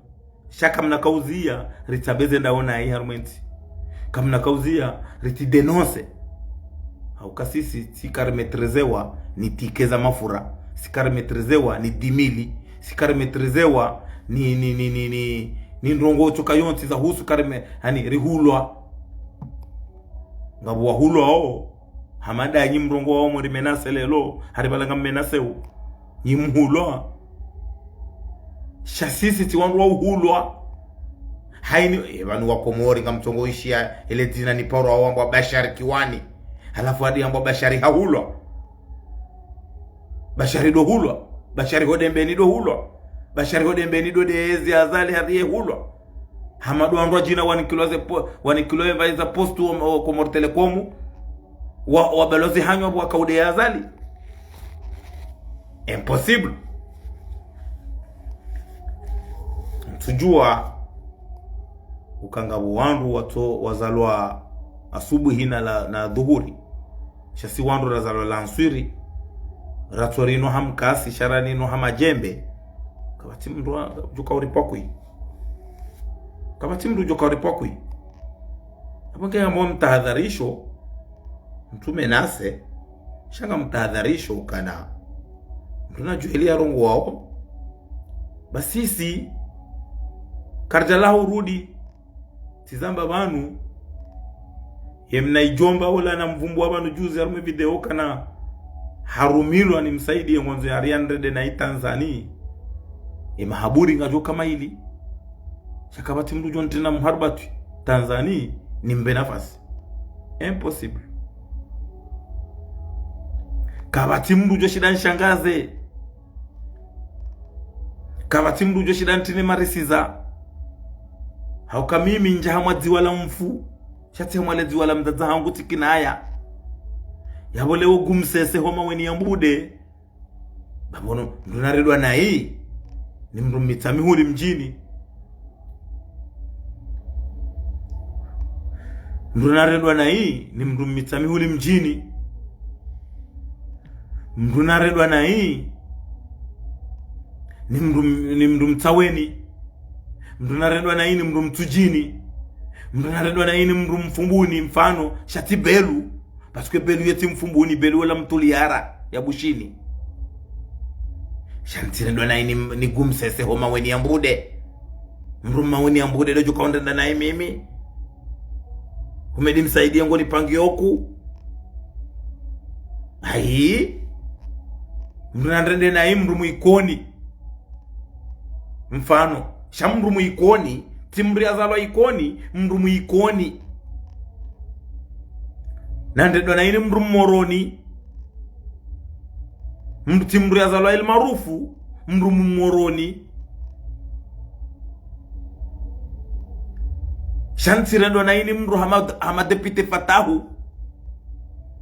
Sha kamna kauziya, ritsambeze ndawo nayi harumwa entsi. Kamna kauziya, ritsi dénoncer. Hauka sisi, tsi karimaîtrisewa ni ticket za mafura. Tsi karimaîtrisewa ni dix mille. Tsi karimaîtrisewa ni, ni, ni, ni, ni, ni ndrongoo tsoka yontsi za husu karime, yaani rihulwa. Ngapvo wahulwao, hama nda nyi mrongowao mwari menacer leo, hari pvala ngammenacer u. Nyi mhulwa. Sha sisi tsi wandru wa uhulwa. Haini, e, pvanu wa Komori ngamtsongo ishiya, ele dzina ni paro wambwa Bashari Kiwani. Halafu hadi yambwa Bashari hahulwa. Bashari ndo hulwa. Bashari ho Dembeni ndo hulwa. Bashari ho Dembeni ndo nde ezi Azali hariye hulwa. Hama ndo wandru wadjina wanikilwa ze po-, wanikilwa ye pvayi za poste wa, wa Comores Telecom. Wa, wa balozi hanywa pvo waka ude ya Azali. Impossible. Ntsudjuwa uka ngapvo wandru watso wazalwa asubuhi na la, na dhuhuri. Sha si wandru razalwa lanswiri. Ratso rinwa ha mkasi, sha raninwa ha madjembe. Kapvatsi mndru wa, djo kauripvwa kwi. Kapvatsi mndru djo kauripvwa kwi. Apvo nge yambo mtahadharisho, mtru menacer, sha ngamtahadharisho ukana mndru nadjuwa eli yarongowao. Ba sisi, karidja laho urudi, tsizamba pvanu, ye mna idjomba ola namvumbua pvanu juzi harumwa video kana harumilwa ni msaidiye ngwandzo yariandrede na i Tanzanie. Ye mahaburi ngadjo kama ili. Sha kapvatsi mndru djo ntrina mharibatwi Tanzanie nimbe nafasi. Impossible. Kapvatsi mndru djo shinda nishangaze. Kapvatsi mndru djo shinda ntrine marisiza. Hauka mimi ndja hamwa dziwa la mfu. Sha tsi hamwa le dziwa la mdzadze hangu tsi kinaya. Yapvo leo gumsese ho maweni ya mbude. Ba pvono, mndru narendwa nayi, ni mndru mmitsa mihuli mdjini. Mndru narendwa nayi, ni mndru mmitsa mihuli mdjini. Mndru narendwa nayi, ni mndru, ni mndru Mtsaweni. Mndru narendwa nayi, ni mndru Mtsudjini. Mndru narendwa nayi, ni mndru Mfumbuni, mfano, sha tsi Belu. Parce que Belu ye tsi Mfumbuni, Belu wala Mtoliara ya Bushini. Sha ntsirendwa nayi ni, ni gumsese ho maweni ya mbude. Mndru maweni ya mbude ndo djo kaundrenda nayi mimi. Humedi msaidiye ngoni pangi yoku. Ayi. Mndru nandrende nayi mndru Mwikoni. Mfano, sha mndru Mwikoni, tsi mndru yazalwa Ikoni, mndru Mwikoni. Nandrendwa nayi ni mndru Mmoroni. Mndru tsi mndru yazalwa El Maarufu, mndru Mmoroni. Sha ntsirendwa nayi ni mndru hama, hama député Fatahu.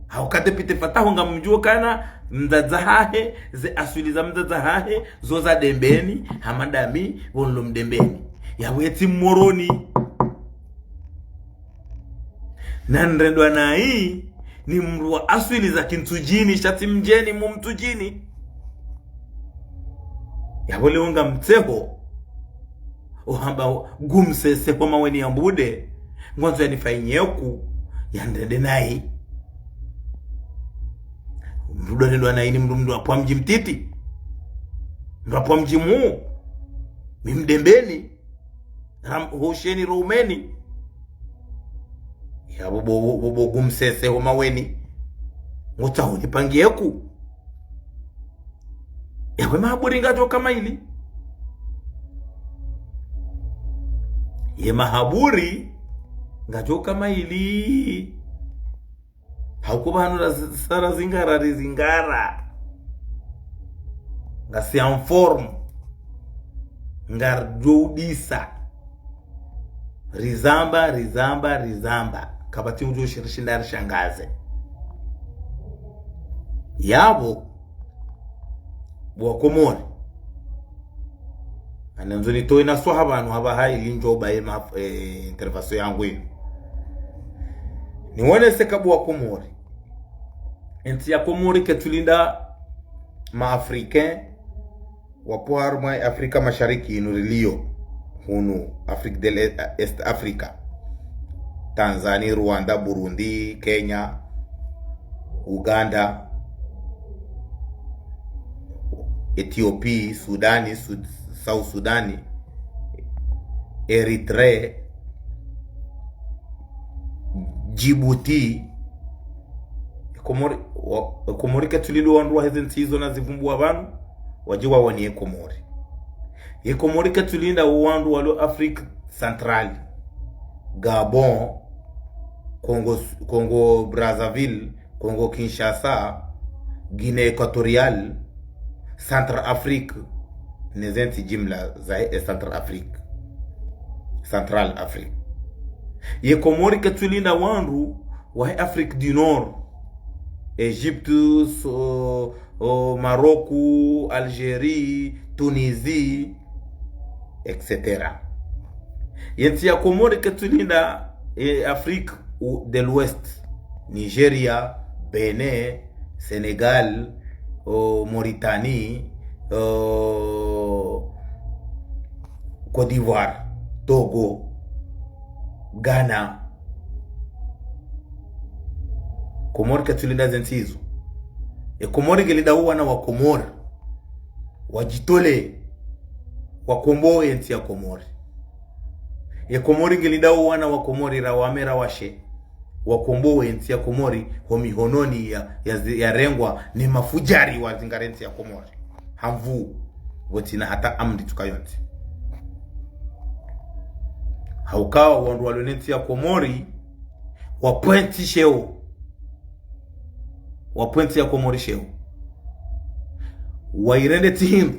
Hauka député Fatahu ngamdjuo kana mdzadze hahe, ze aswili za mdzadze hahe, zo za Dembeni, hama ndami, pvo nilo Mdembeni. Yapvo yetsi Mmoroni. Na nirendwa nayi ni mndru wa aswili za Kintsudjini, sha tsi mdjeni mwa Mtsudjini. Yapvo leo ngamtseho, ohamba Gumsese ho Maweni ya Mbude, ngwandzo yanifanye ku, yanirende nayi. Mndru ndo nirendwa nayi ni mndru, mndru apvwa mdji mtiti. Mndru apvwa mdji mhuu. Mi Mdembeni. Ram-, Hosheni Roumeni. Yapvo bo, bo, bo, bo Gumsese ho Maweni. Ngotsaho nipangiye ku. Yapvo mahaburi ngadjo kama ili. Ye mahaburi ngadjo kama ili. Hauka pvanu ra zi-, sara zingara rizingara. Ngasi en forme. Ngaridjo udisa. Rizamba, rizamba, rizamba. Kapvatsi udjo shirishinda rishangaze. Yapvo, bo wa Komori. Ani ndzo nitowe na swaha pvanu hapvaha ili ndjo baye ma, eh, intervention yangu inu. Niwonese ka bo wa Komori. Entsi ya Komori ketsulinda ma Africain, wapvo harumwa Afrika Mashariki inu riliyo, hunu Afrique de l'Est, East Africa. Tanzanie, Rwanda, Burundi, Kenya, Uganda, Ethiopie, Sudani, Sud-, South Sudani, Eritrea, Djibouti. Komori, wa-, Komori ketsulinda wandru wa heze ntsi izo nazivumbuwa pvanu, wadje wawone ye Komori. Ye Komori ketsulinda wandru walio Afrique Centrale, Gabon, Congo, Congo Brazzaville, Congo Kinshasa, Guinée Équatoriale, Centrafrique, neze ntsi jimla za he Centrafrique. Central Afrique. Ye Komori ketsulinda wandru wa he Afrique du Nord, Égypte, so, o, Maroc, Algérie, Tunisie, et cetera. Ye ntsi ya Komori ketsulinda, e, Afrique u-, de l'Ouest, Nigeria, Bénin, Sénégal, o, Mauritanie, o, Côte d'Ivoire, Togo, Ghana. Komori ketsulinda ze ntsi izo. E Komori ngelinda wo wana wa Komori wadjitolee, wakombowe ye ntsi ya Komori. Ye Komori ngelinda wo wana wa Komori, ra wame ra washe, wakombowe ye ntsi ya Komori ho mihononi ya, ya zi-, yarengwa ne mafujari wazingare ntsi ya Komori. Hamvu, pvotsina hata amri tsuka yontsi. Hauka wandru walio ne ntsi ya Komori, wapvwentsi sheo. Wapvwentsi ya Komori sheo. Wayirende tsi hindru.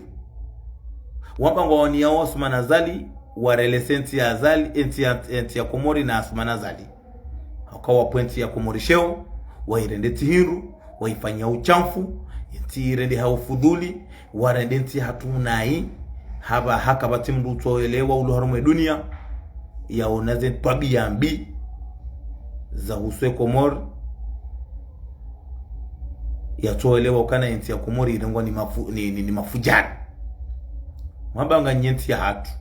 Wamba ngwaoniyao Assoumani Azali, warelese ntsi ya Azali, ntsi ya, ntsi ya Komori na Assoumani Azali. Hauka wapvwentsi ya Komori sheo, wayirende tsi hindru, wayifanya ushamfu, ntsi yirende ha ufudhuli, warende ntsi hatru nayi, hapvaha kapvatsi mndru utsoelewa ulo harumwa ye dunia, yaona ze twabiya mbi za husu ye Komori, yatsoelewa ukana ye ntsi ya Komori yirengwa ni mafu-, ni, ni, ni mafujari. Mwamba nganyi ye ntsi ya hatru.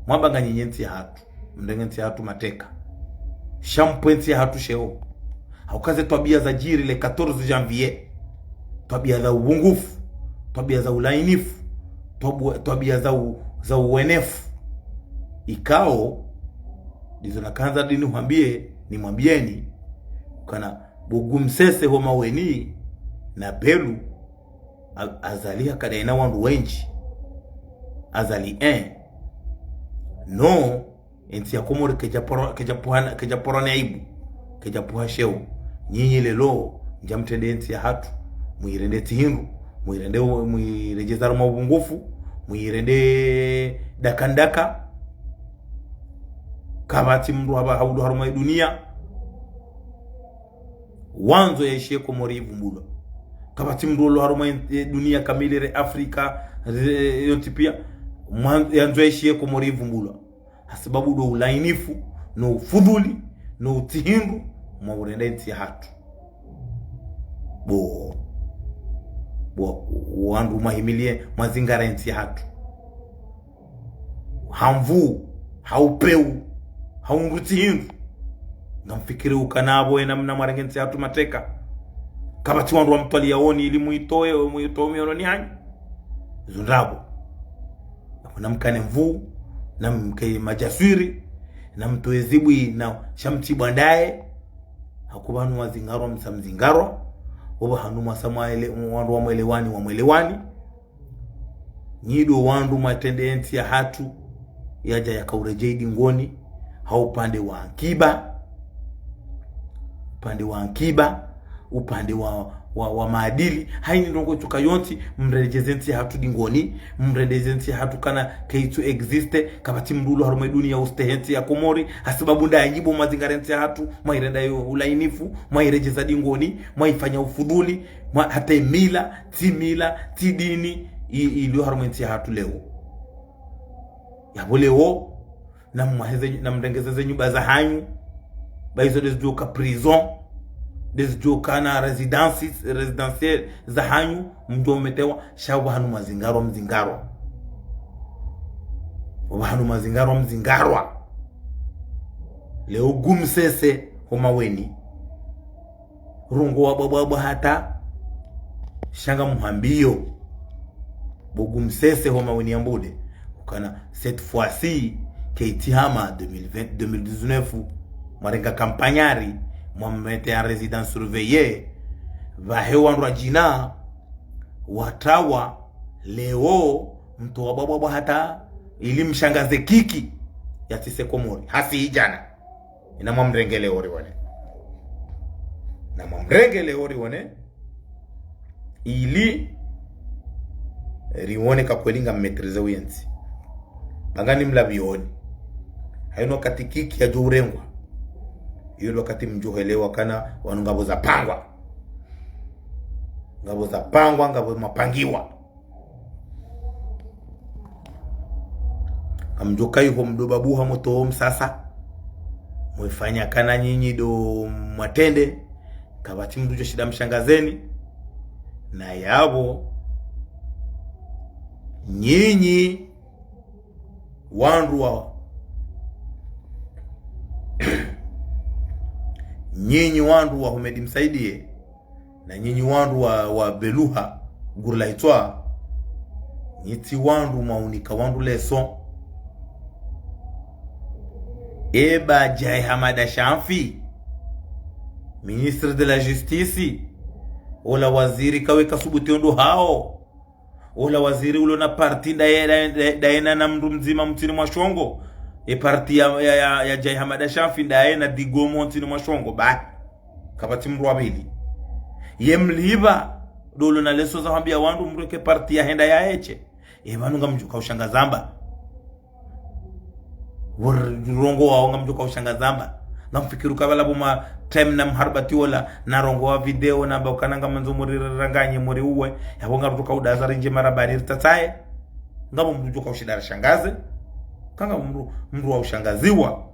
Mwamba nganyi ye ntsi ya hatru. Mrenge ntsi ya hatru mateka. Sha mpve ntsi ya hatru sheo. Hauka ze twabiya zadjiri le quatorze janvier. Twabiya za uvungufu. Twabiya za ulainifu. Twabu-, twabiya za u-, za uwenefu. Ikao, ndizo nakandza ndini hwambiye, nimwambiyeni, ukana bo Gumsese ho Maweni, na Belu, A-, Azali hakadayi na wandru wendji. Azali, eh. No, entsi ya Komori kedja poro-, kedja pvwa na, kedja pvwa na aibu. Kedja pvwa sheo. Nyinyi leo, ndja mtrende entsi ya hatru. Muyirende tsi hindru. Muyirende, muyiredjeza harumwa uvungufu. Muyirende daka ndaka. Kapvatsi mndru hapvaha ulo harumwa ye dunia wandzo yaishiye Komori ivumbulwa. Kapvatsi mndru ulo harumwa ye dunia kamili, re Afrika, re yontsi piya, mwan-, yandzo yaishiye Komori ivumbulwa. Hasababu ndo ulainifu, no ufudhuli, no utsi hindru, mwaurenda entsi yahatru. Bo, bo, wandru mwahimilie, mwazingara entsi yahatru. Ha nvuu, ha upeu, ha undru tsi hindru. Ngamfikiri ukana apvo ena mna mwarenge entsi yahatru mateka. Kapvatsi wandru wamtwaliyaoni ili muitowe, muitowe mihononi hanyu. Izo ndrabo. Namkane nvuu, namke madjaswiri, namtowe zibwi na sha mtsibwa ndaye. Hauka pvanu wazingarwa msa mzingarwa, opvahanu mwasa mwaele, wandru wamwelewani, wamwelewani. Nyi ndo wandru mwatrende entsi yahatru, yadja yakauredjei dingoni, ha upande wa ankiba, upande wa ankiba, upande wa, wa, wa maadili. Haini ndrongoo itsoka yontsi, mredjeze entsi yahatru dingoni, mredjeze entsi yahatru kana kaitsu existe, kapvatsi mndru ulo harumwa dunia ustehi entsi ya Komori, hasababu nda nyi bo mwazingara entsi yahatru, mwairenda yo ulainifu, mwairedjeza dingoni, mwaifanya ufudhuli, mwa, hata emila, tsi mila, tsi dini, i, ilio harumwa entsi yahatru leo. Yapvo leo, namwaheze, namrengeze ze nyumba zahanyu, ba izo ndezidjoka prison, ndezidjoka na résidence, résidentielle zahanyu, mdjo umetewa, sha opvahanu mwazingarwa, mzingarwa. Opvahanu mwazingarwa, mzingarwa. Leo Gumsese ho Maweni. Rongowa bwabwabwa hata, sha ngamhambiyo. Bo Gumsese ho Maweni ya Mbude. Ukana, cette fois-ci, kaitsi hama deux mille vingt, deux mille dix-neuf, mwarenga kampanyari, mwamrenge en résidence surveillée, pvahe wandru wadjina, watrawa, leo, mtowa bwabwabwa hata, ili mshangaze Kiki, yatsise Komori. Hasi hidjana. Ina mwamrenge leo riwone. Na mwamrenge leo riwone. Ili riwone ka kweli ngammaîtrisé uyentsi. Ba nganimlapvioni. Haino wakati Kiki yadjo urengwa. Iyo ndo wakati mdjo helewa kana pvanu ngapvo zapangwa. Ngapvo zapangwa, ngapvo mwapangiwa. Ngamdjo kaiho mdo babuha moto msasa. Mwefanya kana nyinyi ndo mwatrende. Kapvatsi mndru djo shinda mshangazeni. Na yapvo nyinyi wandru wa, nyinyi wandru wa Houmed Msaidié, na nyinyi wandru wa, wa Beluha, Gurla Itswa, nyi tsi wandru mwaunika wandru leçon. Eba Djae Hamada Chanfi, ministre de la Justice, ola waziri kawe kasubuti ondro hao. Ola waziri ulo na parti ndaye, ndaye, ndaye na, na mndru mdzima mtsini mwa shongo. E parti ya, ya, ya, ya Djae Hamada Chanfi ndaye na Digomo mtsini mwa shongo. Ba, kapvatsi mndru wa pvili. Ye mlipva, ndo ulo na leçon za hwambia wandru mndru eke parti yahenda yaeshe. E pvanu ngamdjo ka ushangaza mba. Wor-, rongowa wao ngamdjo ka ushangaza mba. Ngamfikiri ukapvala pvo ma time namharibati ola, narongowa video namba ukana ngamwandzo muriranganye muriuwe. Yapvo ngarutsoka udaza rindjie marabani ritatsaye. Ngapvo mndru djo ka ushinda rishangaze. Kangapvo mndru, mndru wa ushangaziwa.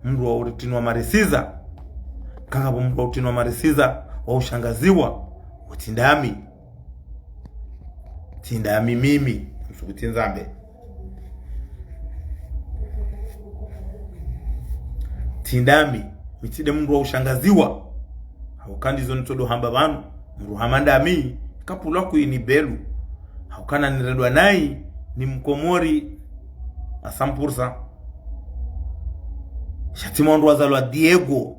Mndru wa uritrinwa marisiza. Kangapvo mndru wa utrinwa marisiza, wa ushangaziwa. Wo tsi ndami. Tsi ndami mimi, msuku tsi ndzambe. Tsi ndami, mi tsi nde mndru wa ushangaziwa. Hauka ndizo nitsodo hamba pvanu, mndru hama ndami, kapvulwa kwini belu. Hauka na nirendwa nayi, ni mkomori, à cent pour cent. Sha tsi mwa wandru wazalwa Diego,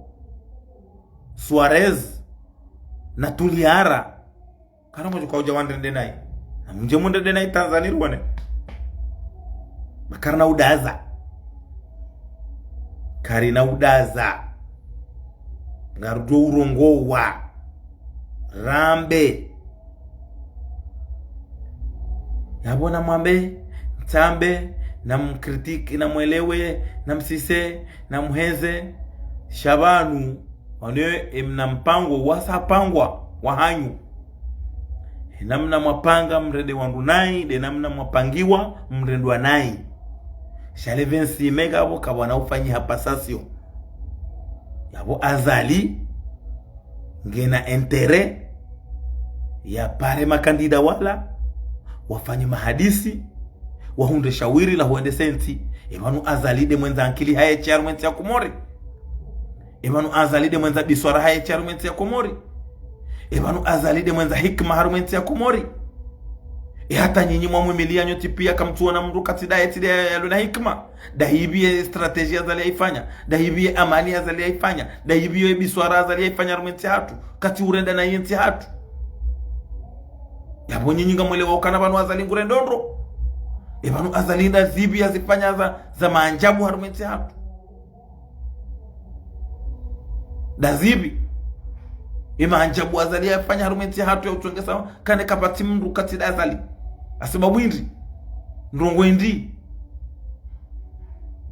Suarez, na Tuliara. Kana mdjo ka udja wandrende nayi. Na mdje mundrende nayi Tanzania riwone. Ba karina udaza. Karina udaza. Ngarudjo urongowa. Rambe. Yapvo namwambe, mtsambe, namkritike, namwelewe, namsise, namheze. Sha pvanu, wanu emna mpango wasapangwa wahanyu. Enamna mwapanga mrende wandru nayi, nde namna mwapangiwa mrendwa nayi. Sha le vingt-six mai ngapvo kapvwana ufanyiha passation. Yapvo Azali ngena intérêt ya pare makandida wala, wafanye mahadisi, wahundre shawiri la huendese ntsi. Epvanu Azali nde mwendza ankili haye she harumwa entsi ya Komori. Epvanu Azali nde mwendza biswara haye she harumwa entsi ya Komori. Epvanu Azali nde mwendza hikima harumwa entsi ya Komori. E hata nyinyi mwamwimiliya nyontsi piya kamtsuona mndru katsi ndaye tsi ndaye yalo na hikima. Ndahipvi ye stratégie Azali yaifanya. Ndahipvi ye amani Azali yaifanya. Ndahipvi ye biswara Azali yaifanya harumwa entsi yahatru. Katsi urenda na yentsi yahatru. Yapvo nyinyi ngamwelewa ukana pvanu Azali ngurendo ndro. Epvanu Azali ndazipvi yazifanya za, za maajabu harumwa entsi yahatru. Ndazipvi. Ye maajabu Azali yafanya harumwa entsi yahatru ya utsongesa, kane kapvatsi mndru katsi nda Azali. Hasibabu hindri? Ndrongoo hindri?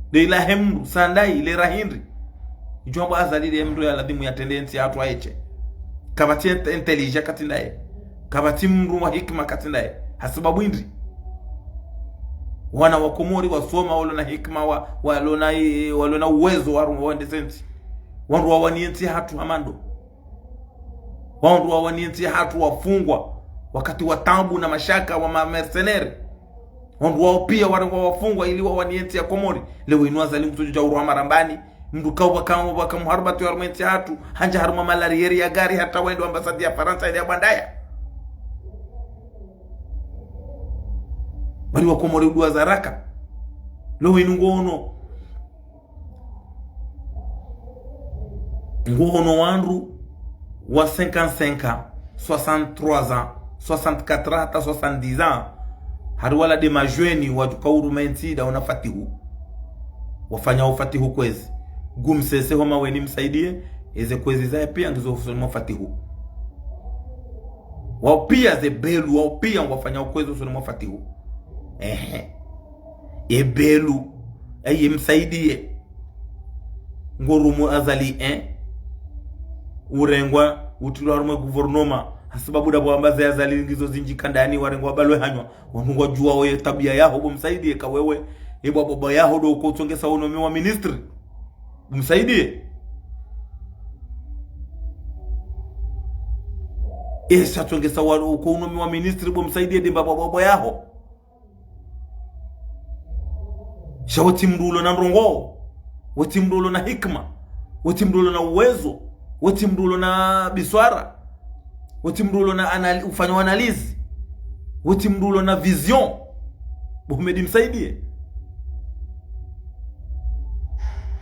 Nde ilahe mndru, sandayi, lera hindri? Idjo hamba Azali nde mndru ya lazimu yatrende entsi yahatru haye she. Kapvatsi inte-, intelligent katsi ndaye. Kapvatsi mndru wa hikima katsi ndaye. Hasibabu hindri? Wana wa Komori wasoma, walo na hikima, wa, walo na, walo na uwezo wa, waendese ntsi. Wandru wawaniye entsi yahatru ha mwando. Wandru wawaniye entsi yahatru wafungwa wakati wa taabu na mashaka wa ma mercenaires. Wandru wao piya warengwa wafungwa ili wawaniye entsi ya Komori. Leo inu Azali ngutsodjo dja urwa marambani. Mndru kawu waka, waka muharibati harumwa entsi yahatru. Handza harumwa malarière ya gari hata wende ambassade ya Farantsa ili ya bwandaya. Bali wa Komori uduwa za haraka. Leo inu ngoono. Ngoono wandru wa cinquante-cinq ans, soixante-trois ans, soixante-quatre ans, hata soixante-dix ans. Hari wala nde majeunes wadjuka uruma entsi nda wona Fatihu. Wafanya wo Fatihu kwezi. Gumsese ho Maweni msaidie, eze kwezi zaye piya ngizo usoni mwa Fatihu. Wao piya ze Belu, wao piya ngwafanya wo kwezi usoni mwa Fatihu. Ehe. Ye Belu, eye msaidie. Ngorumo Azali, eh? Urengwa, utrilwa harumwa gouvernement. Hasibabu ndapvo wamba ze Azali ngizo zindji kandani, warengwa wabalwe hanywa. Wanu ngwadjuwa wo ye tabiya yaho, bo msaidie ka wewe. Ye bwabwabwa yaho ndo uko utsongesa wo nome wa ministre. Bo msaidie. Esa tsongesa wa, uko unome wa ministre, bo msaidie nde mbaba bwabwa yaho. Sha we tsi mndru ulo na ndrongoo, we tsi mndru ulo na hikima, we tsi mndru ulo na uwezo, we tsi mndru ulo na biswara, we tsi mndru ulo na anal-, ufanya analyse, we tsi mndru ulo na vision. Bo Houmed Msaidie.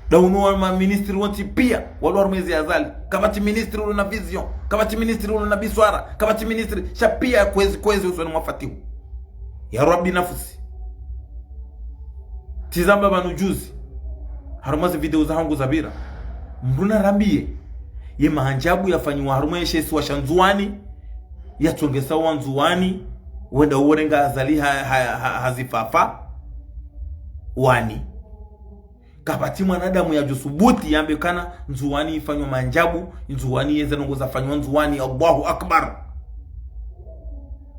Nda unu wa maministri wontsi piya, walo harumwa ezi Azali. Kapvatsi ministri ulo na vision, kapvatsi ministri ulo na biswara, kapvatsi ministri, sha piya kwezi, kwezi usoni mwa Fatihu. Ya Rabbi nafusi. Tsizamba pvanu juzi, harumwa zi video zahangu zapvira. Mndru narambiye ye maajabu yafanyiwa harumwa ye she isiwa sha Ndzuwani, yatsongesa wa Ndzuwani, wenda urenga Azali ha, ha, ha, ha zifafa. Wani. Kapvatsi mwanadamu yadjo subuti yambe kana Ndzuwani ifanywa maajabu, Ndzuwani yeze ndrongoo zafanywa Ndzuwani, Allahu Akbar.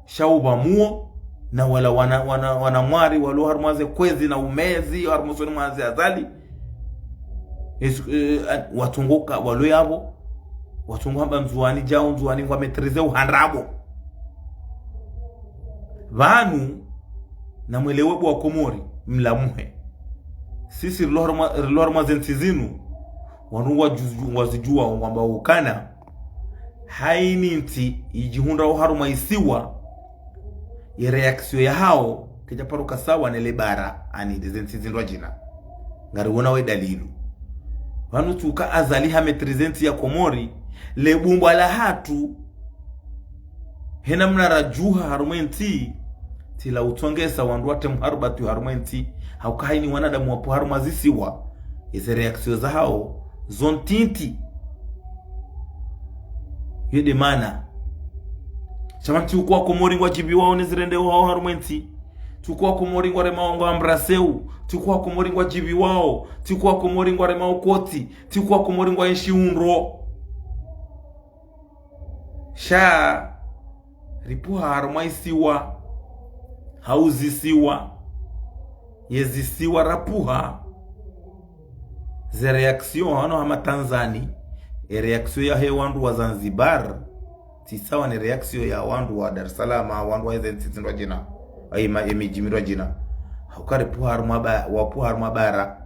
Sha upvamuo, na wala wana, wana, wana mwari, walo harumwa ze kwezi na umezi, harumwa usoni mwa ezi Azali. Esu, eh, an-, watsongoka, walo yapvo, watsongo hamba Ndzuwani djao, Ndzuwani ngwa maîtriser uhandrabo. Pvanu, namwelewe bo wa Komori, mlamuhe. Sisi rilo harumwa, rilo harumwa ze ntsi zinu, wanu ngwadju-, ngwazidjuwa, ngwamba ukana, haini ntsi idjihundrao harumwa isiwa, ye réaction yahao, kedja paro ka sawa ne le bara, ani nde ze ntsi zindrwadjina. Ngariwona we dalilu. Pvanu tsi uka Azali ha maîtriser ntsi ya Komori, le bumbwa lahatru, he namna radjuha harumwa entsi, tsi la utsongesa wandru watre mharubatu harumwa entsi, hauka haini wanadamu wapvo harumwa zisiwa, eze réaction zahao, zo ntiti. Yo nde mana. Sha pvanu tsi uka wa Komori ngwadjipviwao ne zirendewao harumwa entsi. Tsi uka wa Komori ngwaremao ngwa embrasser u. Tsi uka wa Komori ngwadjipviwao. Tsi uka wa Komori ngwaremao koti. Tsi uka wa Komori ngwaenshio ndro. Sha ripvuha harumwa isiwa, hau zisiwa, Ye zisiwa rapvuha. Ze réaction hano hama Tanzanie, e réaction yahe wandru wa Zanzibar tsi sawa ne réaction ya wandru wa Dar es Salaam, wandru wa eze ntsi zindrwadjina, ayi ma, emidji mindrwadjina. Hauka ripvuha harumwa ba, wapvuha harumwa bara.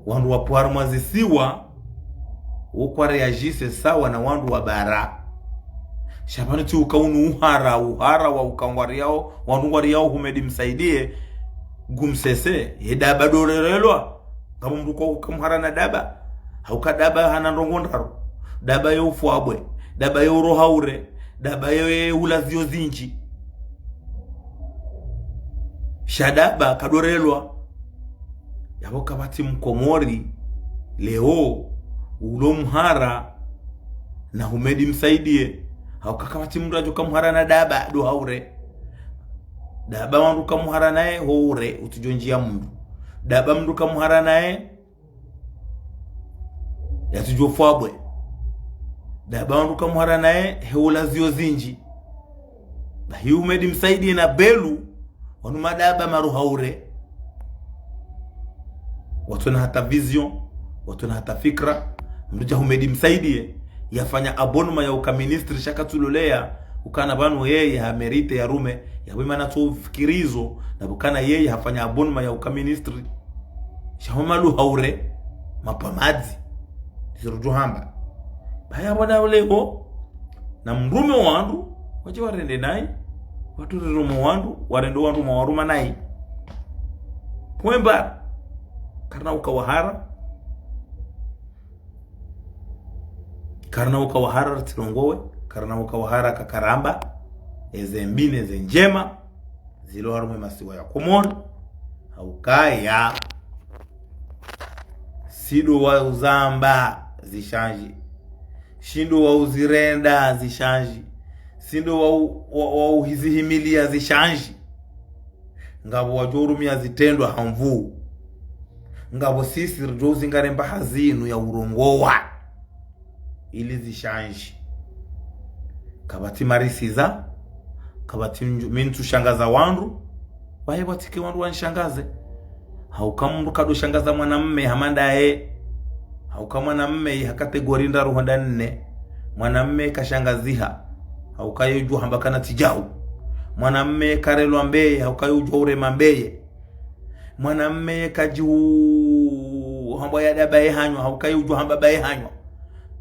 Wandru wapvuha harumwa zisiwa, wo kwa réagir sawa na wandru wa bara. Sha pvanu tsi uka unu uhara, uhara wa uka ngwariyao, wandru ngwariyao Houmed Msaidie, gumsese, ye daba ndo rerelwa. Ngapvo mndru kwa uka mhara na daba. Hauka daba hana ndrongo ndraru. Daba yo ufwabwe. Daba yo uroha ure. Daba yo ula zio zindji. Sha daba kado relwa. Yapvo kapvatsi mkomori leo ulo mhara na Houmed Msaidie. Hauka kapvatsi mndru adjo ka mhara na daba ndo haure. Daba wandru ka mhara naye ho ure, utsudjo ndjia mndru. Daba mndru ka mhara naye, yatsudjo fwabwe. Daba wandru ka mhara naye, he ula zio zindji. Bahi Houmed Msaidie na Belou, wanu madaba maruha ure. Watsona hata vision, watsona hata fikra. Mndru dja Houmed Msaidie, yafanya abonnement ya uka ministre sha katsuloleya ukana pvanu yeye ha mérite ya rume, yapvo imana tso fikirizo, na pvukana yeye hafanya abonnement ya uka ministre. Sha ho maruha ure, mapvamadzi. Ndizo rudjo hamba. Pvaya pvona uleo, na mrume wandru, wadje warende nayi, watsu rirume wandru, warende wandru mwa waruma nayi. Point barre. Karina uka wahara. Karina uka wahara ritsilongowe. Karina uka wahara kakaramba. Eze mbi ne ze ndjema zilo harumwa masiwa ya Komori. Haukaya. Si ndo wa uzamba zishandji. Si ndo wa uzirenda zishandji. Si ndo wa u, wa, wa uhizihimilia zishandji. Ngapvo wadjo urumia zitrendwa ha nvuu. Ngapvo sisi ridjo uzingare mbaha zinu ya urongowa ili zishandji. Kapvatsi marisiza, kapvatsi mndru, mi ntsu shangaza wandru, wahe pvatsike wandru wanishangaze. Hauka mndru kado shangaza mwanamme hama ndaye. Hauka mwanamme ha catégorie ndraru hwenda nne. Mwanamme kashangaziha. Hauka ye udjo hamba kana tsi djau. Mwanamme karelwa mbeye, hauka ye udjo urema mbeye. Mwanamme kadji u, hambwa ya daba ye hanywa, hauka ye udjo hamba baye hanywa.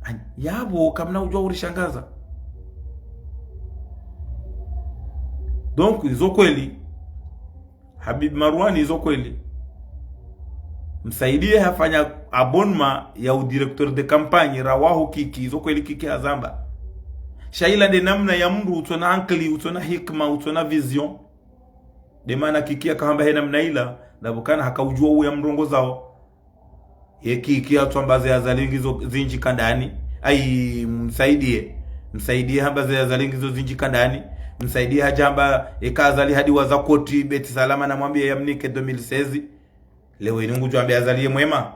Ani, yapvo kamna udjo urishangaza. Donc, izo kweli. Habib Marwan, izo kweli. Msaidie hafanya abonnement ya u directeur de campagne, rawahu Kiki, izo kweli Kiki hazamba. Sha ila nde namna ya mndru utsona ankili, utsona hikma, utsona vision. Nde mana Kiki yakahamba he namna ila, ndapvo kana haka udjua uya mrongozao. Ye Kiki yatsuamba ze Azali ngizo zindji kandani. Ayi, Msaidie. Msaidie hamba ze Azali ngizo zindji kandani. Msaidie hadja hamba eka Azali hadi waza koti Beti Salama na mwambie ya mnike deux mille seize. Leo inu ngudjo ambia Azali ye mwema.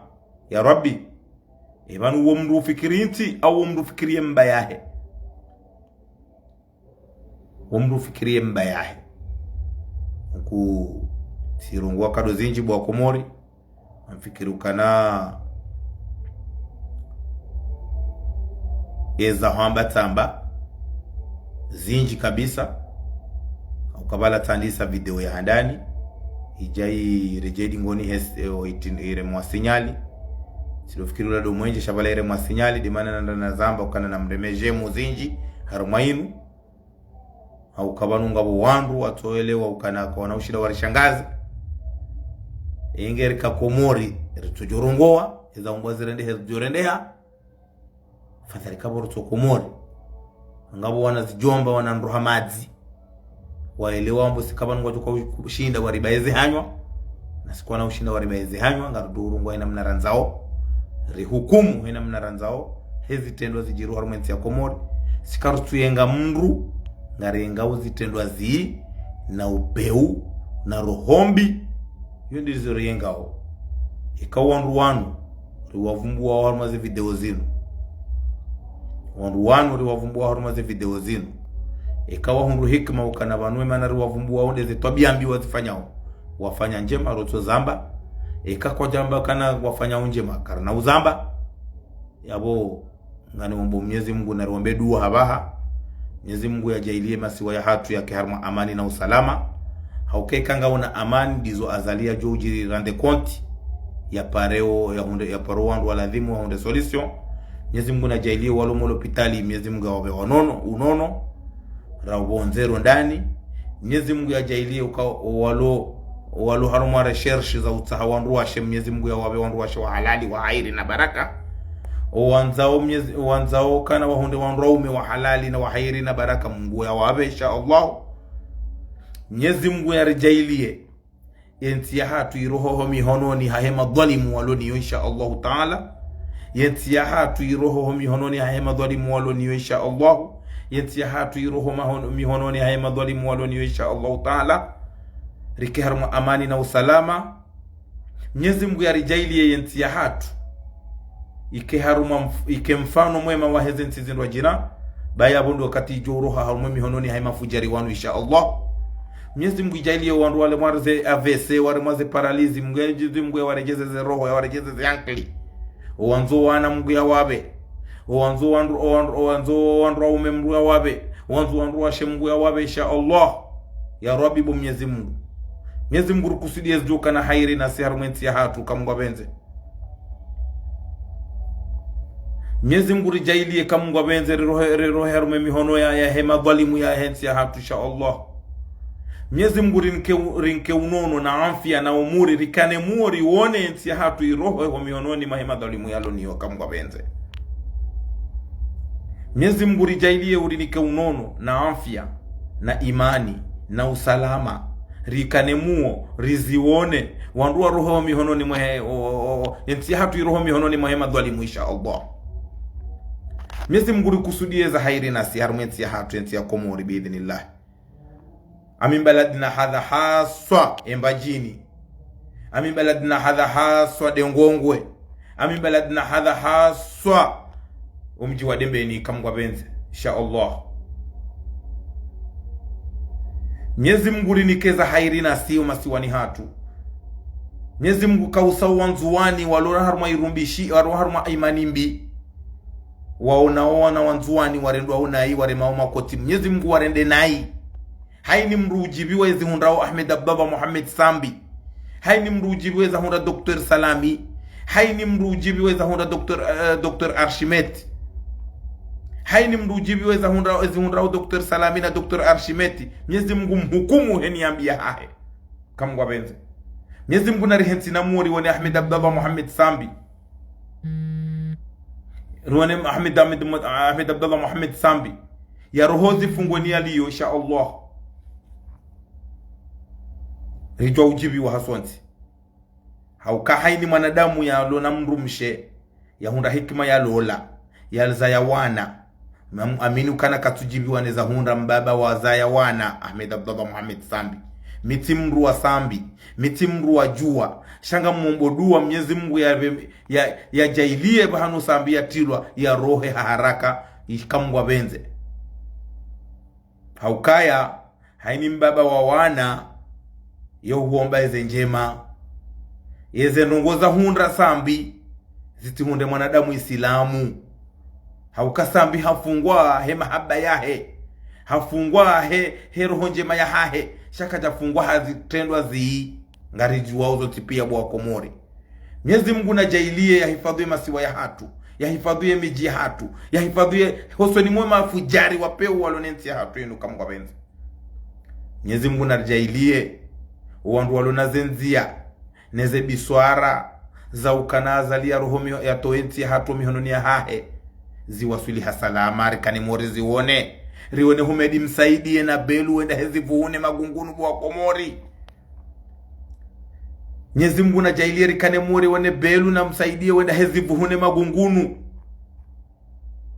Ya Rabbi. Epvanu wo mndru ufikiri ntsi, au wo mndru ufikiri ye mba yahe. Wo mndru ufikiri ye mba yahe. Nku, tsirongowa kado zindji bo wa Komori. Ngamfikiri ukana eza hwamba tsamba zindji kabisa. Ukabala tsandisa video ya handani. Idja iredjei dingoni hes, eh, o itin, iremwa signal. Tsilofikiri ula ndo mwendje sha pvala iremwa signal, nde mana nanda nazamba ukana namreme j'aime zindji harumwa inu. Hauka pvanu ngapvo wandru watsoelewa ukana kwana ushinda warishangaze. Inge rika Komori, ritsodjorongowa, eza umbwa zirendehe, zidjorendeha. Fadhali kapvo ritso Komori. Ngapvo wana zidjomba, wana ndroha madzi. Waelewa wambo si kapvanu ngwadjo ka ushinda waribaye ze hanywa. Na si kwana ushinda waribaye ze hanywa, ngarudjo urongwa he namna randzao. Rihukumu he namna randzao. He zitrendwa zidjiri harumwa entsi ya Komori. Si karutsu yenga mndru, ngariyenga uzitrendwa zi, na upeu, na roho mbi. Iyo ndizo riyengao. Eka wandru wanu, riwavumbua harumwa ze video zinu. Wandru wanu riwavumbua harumwa ze video zinu. Eka wahundru hikima ukana pvanu emana riwavumbua onde ze twabia mbi wazifanyao. Wafanya ndjema rotso zamba. Eka kwadjamba kana wafanya undjema karina uzamba. Yapvo, nganiombo Mnyezi Mungu na riombe dua hapvaha. Mnyezi Mungu yadjaaliye masiwa yahatru yake harumwa amani na usalama. Hauka eka ngauna amani, ndizo Azali yadjo udjiri rende konti. Yapareo, yahundre, yapareo wandru walazimu wahundre solution. Mnyezi Mungu nadjaaliye walo mo lopitali, Mnyezi Mungu yawapve wanono, unono. Rawapvondze ro ndani. Mnyezi Mungu yadjaaliye uka owalo, owalo harumwa recherche za utsaha wandru washe, Mnyezi Mungu yawapve wandru washe wa halali, wa hairi na baraka. Owandzao Mnyezi, owandzao kana wahundre wandru waume wa halali na wa hairi na baraka, Mungu yawapve, insha Allah. Mnyezi Mungu yaridjaaliye yentsi yahatru irohe ho mihononi hahe madhwalimu walo nayo, insha Allahu Taala. Yentsi yahatru irohe ho mihononi hahe madhwalimu walo nayo, insha Allahu. Yentsi yahatru irohe mahono-, mihononi hahe madhwalimu walo nayo, insha Allahu Taala. Rike harumwa amani na usalama. Mnyezi Mungu yaridjaaliye yentsi yahatru ike harumwa mf-, ike mfano mwema waheze ntsi zindru wadjina. Bayi yapvo ndo wakati idjo uroha harumwa mihononi hahe mafudjari wanu, insha Allah. Mnyezi Mungu yadjaaliye wandru wale mwa ze A V C, wale mwa ze paralizi, Mnyezi Mungu yawaredjeze ze roho, yawaredjeze ze ankili. Owandzo wana Mungu yawapve. Owandzo wandru, owandzo, owandzo wandru waume Mungu yawapve. Owandzo wandru washe Mungu yawapve, insha Allah. Ya Rabbi bo Mnyezi Mungu. Mnyezi Mungu rikusudiye zidjo kana hairi nasi harumwa entsi yahatru, eka Mungu yapvendze. Mnyezi Mungu ridjaaliye, eka Mungu yapvendze, rirohe, rirohe harumwa mihono ya, yahe madhwalimu yahe ntsi yahatru, insha Allah. Mnyezi Mungu rinike u-, rinike unono na afya na umuri, rikane muo rione entsi yahatru irohe ho mihononi mwahe madhwalimu yalo nayo, eka Mungu yapvendze. Mnyezi Mungu ridjaaliye urinike unono na afya na imani na usalama. Rikane muo, rizione, wandru warohe ho mihononi mwahe, o, o, o, entsi yahatru irohe ho mihononi mwahe madhwalimu, insha Allah. Mnyezi Mungu rikusudiye za hairi nasi harumwa entsi yahatru, entsi ya Komori, biidhnillah. Ami baladina hadha haswa Embadjini. Ami baladina hadha haswa Dengongwe. Ami baladina hadha haswa omdji wa Dembeni, eka Mungu yapvendze, insha Allah. Mnyezi Mungu rinike za hairi nasi omasiwani hatru. Mnyezi Mungu kausa owandzuwani walo harumwa irumbishi, walo harumwa imani mbi. Waona owana wandzuwani warendwa unayi, waremao makoti. Mnyezi Mungu warende nayi. Hayini mndru udjibiwa ezihundrao Ahmed Abdallah Mohamed Sambi. Hayini mndru udjibiwa ezahundra Docteur Salami. Hayini mndru udjibiwa ezahundra Docteur, eh, Docteur Archimète. Hayini mndru udjibiwa ezahundra, ezihundrao Docteur Salami na Docteur Archimète. Mnyezi Mungu mhukumu heni yambi yahahe, eka Mungu yapvendze. Mnyezi Mungu narihentsi na muo rione Ahmed Abdallah Mohamed Sambi. Rione Ahmed, Ahmed, Ahmed Abdallah Mohamed Sambi yarohe ho zifungweni yaliyo, insha Allah. Ridjuwa udjibiwa hasontsi. Hauka hayini mwanadamu yalo na mndrumshe, yahundra hikima yalola, yazaya wana. Mam-, amini ukana katsudjibiwa neza hundra mbaba wazaya wana, Ahmed Abdallah Mohamed Sambi. Mi tsi mndru wa Sambi, mi tsi mndru wa djuwa. Sha ngamombo dua Mnyezi Mungu ya, ya, yadjaaliye pvahanu Sambi yatrilwa, yarohe ha haraka, eka Mungu yapvendze. Haukaya, hayini mbaba wa wana, yo huomba eze ndjema. Eze ndrongo zahundra Sambi, zitsihundre mwanadamu Isilamu. Hauka Sambi hafungwa he mahaba yahe. Hafungwa he, he roho ndjema yahahe. Sha kadjafungwa ha zitrendwa zii. Ngaridjuwao zontsi piya bo wa Komori. Mnyezi Mungu nadjaaliye yahifadhwi ye masiwa yahatru, yahifadhwi ye midji yahatru, yahifadhwi ye hosoni mwe mafudjari wa pewu walo ne ntsi yahatru yinu, eka Mungu yapvendze. Mnyezi Mungu naridjaaliye owandru walo na ze ndziya, neze biswara, za ukana Azali yarohe miho-, yatowe ntsi yahatru mihononi yahahe, ziwaswili ha salama, rikane muo rizione. Rione Humedi Msaidiye na Belu wenda he zivuhune magungunu bo wa Komori. Mnyezi Mungu nadjaaliye rikane muo rione Belu na Msaidiye wenda he zivuhune magungunu.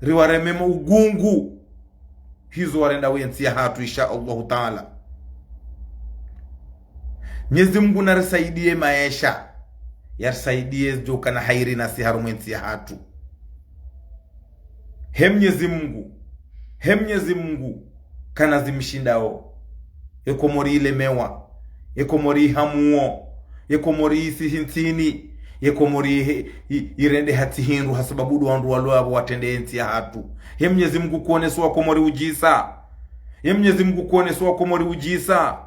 Riwareme mo ugungu. Hizo warenda we ntsi yahatru, insha Allahu Taala. Mnyezi Mungu narisaidiye maesha. Yarisaidiye zidjo kana hairi nasi harumwa entsi yahatru. He Mnyezi Mungu, he Mnyezi Mungu, kana zimshindao. Ye Komori ilemewa, Ye Komori ihamuo. Ye Komori isihi ntsini. Ye Komori ihe, i, irende hatsi hindru hasababu ndo wandru walo yapvo watrende yentsi yahatru. He Mnyezi Mungu kuonese wa Komori udjisa. He Mnyezi Mungu kuonese wa Komori udjisa.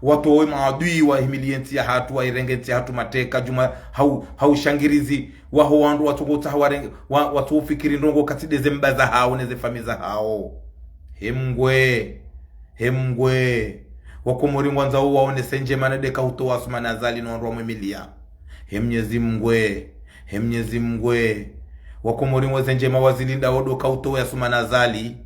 Watowe maadui wahimili yentsi yahatru, wairenge yentsi yahatru mateka, djuma hau, hau shangirizi, waho wandru watsokotsaha warenge, wa, watsofikiri ndrongo katsi nde ze mba zahao, ne ze fami zahao. He Mngu we. He Mngu we. Wakomori ngwandzao waone ze ndjema na ndeka hutowa Assoumani Azali no wandru wamwimiliya. He Mnyezi Mngu we. He Mnyezi Mngu we. Wakomori ngwa ze ndjema wazilindao ndo ka hutowa Assoumani Azali.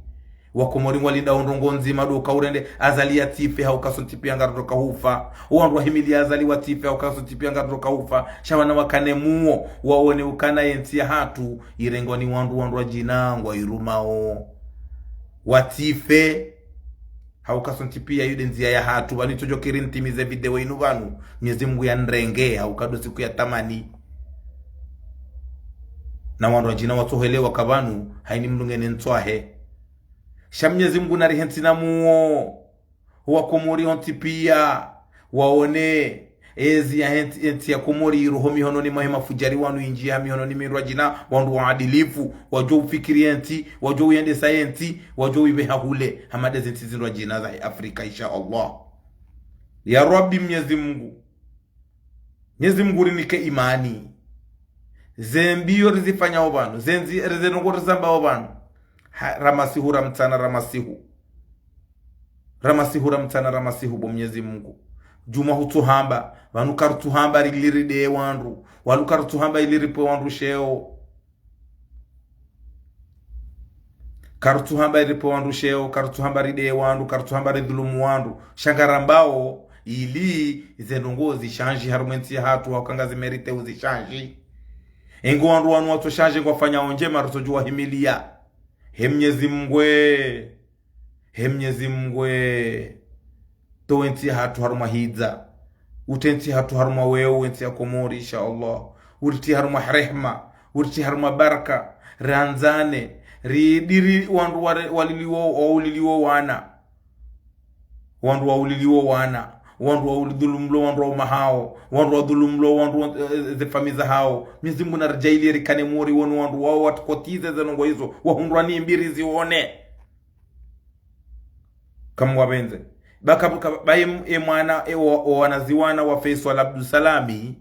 Wakomori ngwalindao ndrongo ndzima ndo ka urende Azali yatsife hauka sontsi piya ngaridjo ka hufa. Wandru wahimiliya Azali watsife hauka sontsi piya ngaridjo ka hufa. Sha wana wakane muo, waone ukana yentsi yahatru irengwa ni wandru, wandru wadjina ngwairumao. Watsife hauka sontsi piya, iyo nde ndziya yahatru. Pvanu itsodjo kiri nitimize video inu pvanu, Mnyezi Mngu yanirenge, hauka ndo siku ya tamani. Na wandru wadjina watsohelewa ka pvanu hayini mndru ngena ntswahe. Sha Mnyezi Mngu narihe ntsi na muo. Wakomori wontsi piya waone ezi ya ntsi, entsi ya Komori iroho mihononi mwahe mafudjari wanu indji ya mihononi mindru wadjina, wandru waadilifu, wadjo ufikiri yentsi, wadjo uyendesa yentsi, wadjo uipveha hule, hama nde zentsi zindru wadjina zahe Afrika, insha Allah. Ya Rabbi Mnyezi Mngu. Mnyezi Mngu rinike imani. Ze mbi yo rizifanyao pvanu, ze ndzi, ze ndrongo rizambao pvanu. Ha, ra masihu, ra mtsana, ra masihu. Ra masihu, ra mtsana, ra masihu, bo Mnyezi Mngu. Djuma hutsuhamba, pvanu karutsuhamba ili rideye wandru. Walu karutsuhamba ili ripve wandru sheo. Karutsuhamba ripve wandru sheo, karutsuhamba rideye wandru, karutsuhamba ridhulumu wandru. Sha ngarambao ili ze ndrongo zishandji harumwa entsi yahatru, hauka ngazi mérité uzishandji. Engo wandru wanu watso shandji ngwafanyao ndjema, rutsodjo wahimiliya. He Mnyezi Mngu we. He Mnyezi Mngu we. Towa entsi yahatru harumwa hidza. Utriye entsi yahatru harumwa weo, entsi ya Komori, insha Allah. Utriye harumwa rehma. Utriye harumwa baraka. Randzane. Ridiri wandru ware, waliliwo, wauliliwo wana. Wandru wauliliwo wana. Wandru waulidhulumlo wandru waume hao. Wandru wadhulumlo wandru wa, eh, ze fami zahao. Mnyezi Mngu naridjaaliye rikane muo rione wandru wao watsokotize ze ndrongo izo. Wahundrwa ni mbi rizione. Kamwe ngwapvendze. Baka, baka, baye m-, e mwana, e wa, o wanaziwana wa Faisal Abdou Salami,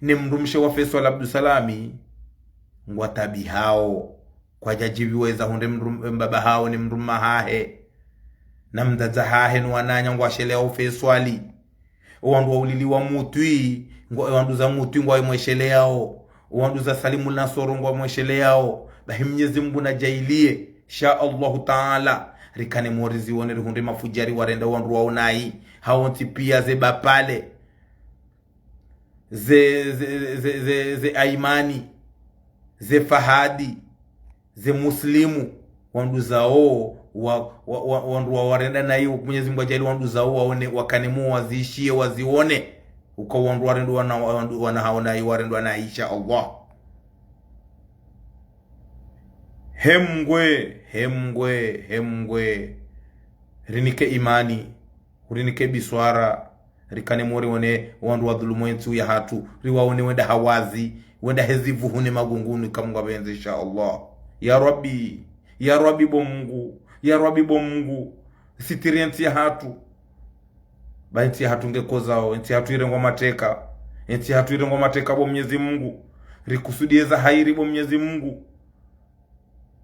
ne mdrumshe wa Faisal Abdou Salami, ngwataabihao. Kwadjadjiviweza hundre mdrum-, mbaba hao ne mdrume hahe. Na mdzadze hahe no wananya ngwasheleao Faisal. O wandru wauliliwa Mutwi, ngwa, o wandru za Mutwi ngwamwesheleyao. O wandru za Salimu Nasoro ngwamwesheleyao. Bahi Mnyezi Mngu nadjaaliye, insha Allahu Taala, rikane muo rizione rihundre mafudjari warenda wandru wao nayi. Hawontsi piya ze Bapale. Ze, ze, ze, ze, ze Aimani. Ze Fahadi. Ze Muslimu, wandru zao, wa, wa, wa, wandru wa warenda nayi, Mnyezi Mngu nadjaaliye wandru zao waone, wakane muo wazishiye, wazione. Uka wandru warendwa na, wandru wana hao nayi, warendwa nayi, insha Allah. He Mngu we, he Mngu we, he Mngu we. Rinike imani. Urinike biswara, rikane muo rione wandru wadhulumu entsi yahatru, riwaone wenda hawazi, wenda hezivuhu ne magunguni, kamwe ngwapvendze, insha Allah. Ya Rabbi, ya Rabbi bo Mngu, ya Rabbi bo Mngu, sitiri entsi yahatru. Ba entsi yahatru ngekozao, entsi yahatru irengwa mateka, entsi yahatru irengwa mateka bo Mnyezi Mngu, rikusudiye za hairi bo Mnyezi Mngu.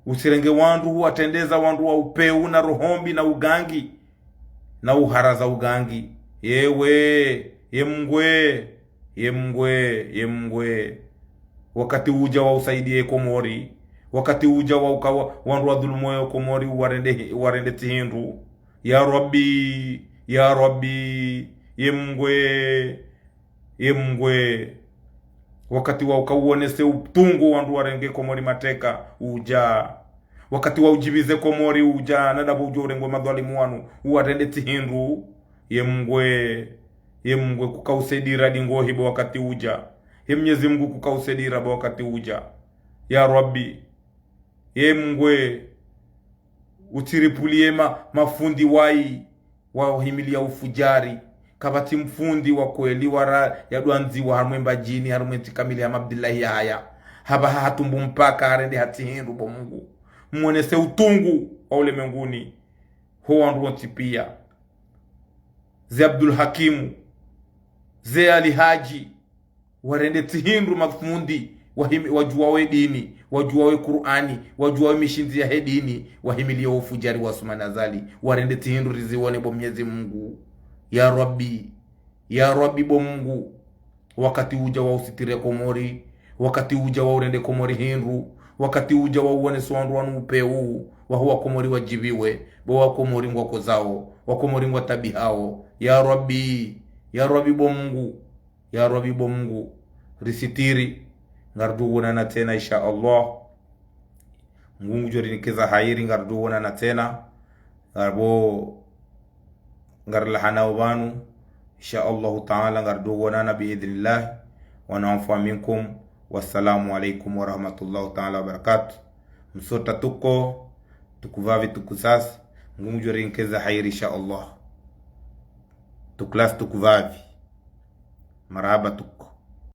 Usirenge wandru huwatrendeza wandru wa upvewu na roho mbi na ugangi, na uharaza ugangi. Yewe, ye Mngu we, ye Mngu we, ye Mngu we. Wakati udja wa usaidiye Komori. Wakati udja wa ukawa wandru wadhulumu yo Komori uwarende, uwarende tsi hindru. Ya Rabbi, ya Rabbi, ye Mngu we. Ye Mngu we, wakati wa uka uonese utungu wandru warenge Komori mateka udja. Wakati wa udjivize Komori udja, na ndapvo udjo urenge madhwalimu wanu, uwarende tsi hindru. Ye Mngu we, ye Mngu we, kuka usaidira dingohi bo wakati udja. Ye Mnyezi Mngu kuka usaidira bo wakati udja. Ya Rabbi, ye Mngu we, utsiripvuliye ma, mafundi wayi, wahimiliya ufudjari, Kapvatsi mfundi wa kweli wala yadwandziwa harumwa Mbadjini, harumwa ntsi kamili hama Abdillahi Yahaya. Hapvaha hatumbu mpaka harende hatsi hindru bo Mungu. Mwonese utungu wa ulemenguni. Ho wandru wontsi pia. Ze Abdul Hakimu. Ze Ali Haji. Warende tsi hindru mafundi, wahimi-, wadjuwao ye dini, wadjuwao ye Kur'ani, wadjuwao ye mishindzi yahe dini, wahimiliye wo ufudjari wa Assoumani Azali. Warende tsi hindru riziwone bo Mnyezi Mungu. Ya Rabbi, ya Rabbi bo Mungu. Wakati udja wa usitiri Komori, wakati udja wa urende Komori hindru, wakati udja wa uwonese wandru wanu upvewu, waho Wakomori wadjiviwe, bo Wakomori ngwakozao, Wakomori ngwatabihao. Ya Rabbi, ya Rabbi bo Mungu. Ya Rabbi bo Mungu, risitiri, ngaridjo wonana tsena, insha Allah. Mungu ngudjo rinika ze hairi, ngaridjo wonana tsena. Ngapvo ngarilahanao pvanu, insha Allahu Ta'ala, ngaridjo wonana bi idhnillah. Wa na'fu minkum. Wassalamu alaikum wa rahmatullahi ta'ala wa barakatuh. Msota tuko, tuku pvapvi tuku sasi, Mungu ngudjo rinika ze hairi, insha Allah. Tuku lasi tuku pvapvi. Marahaba tuko.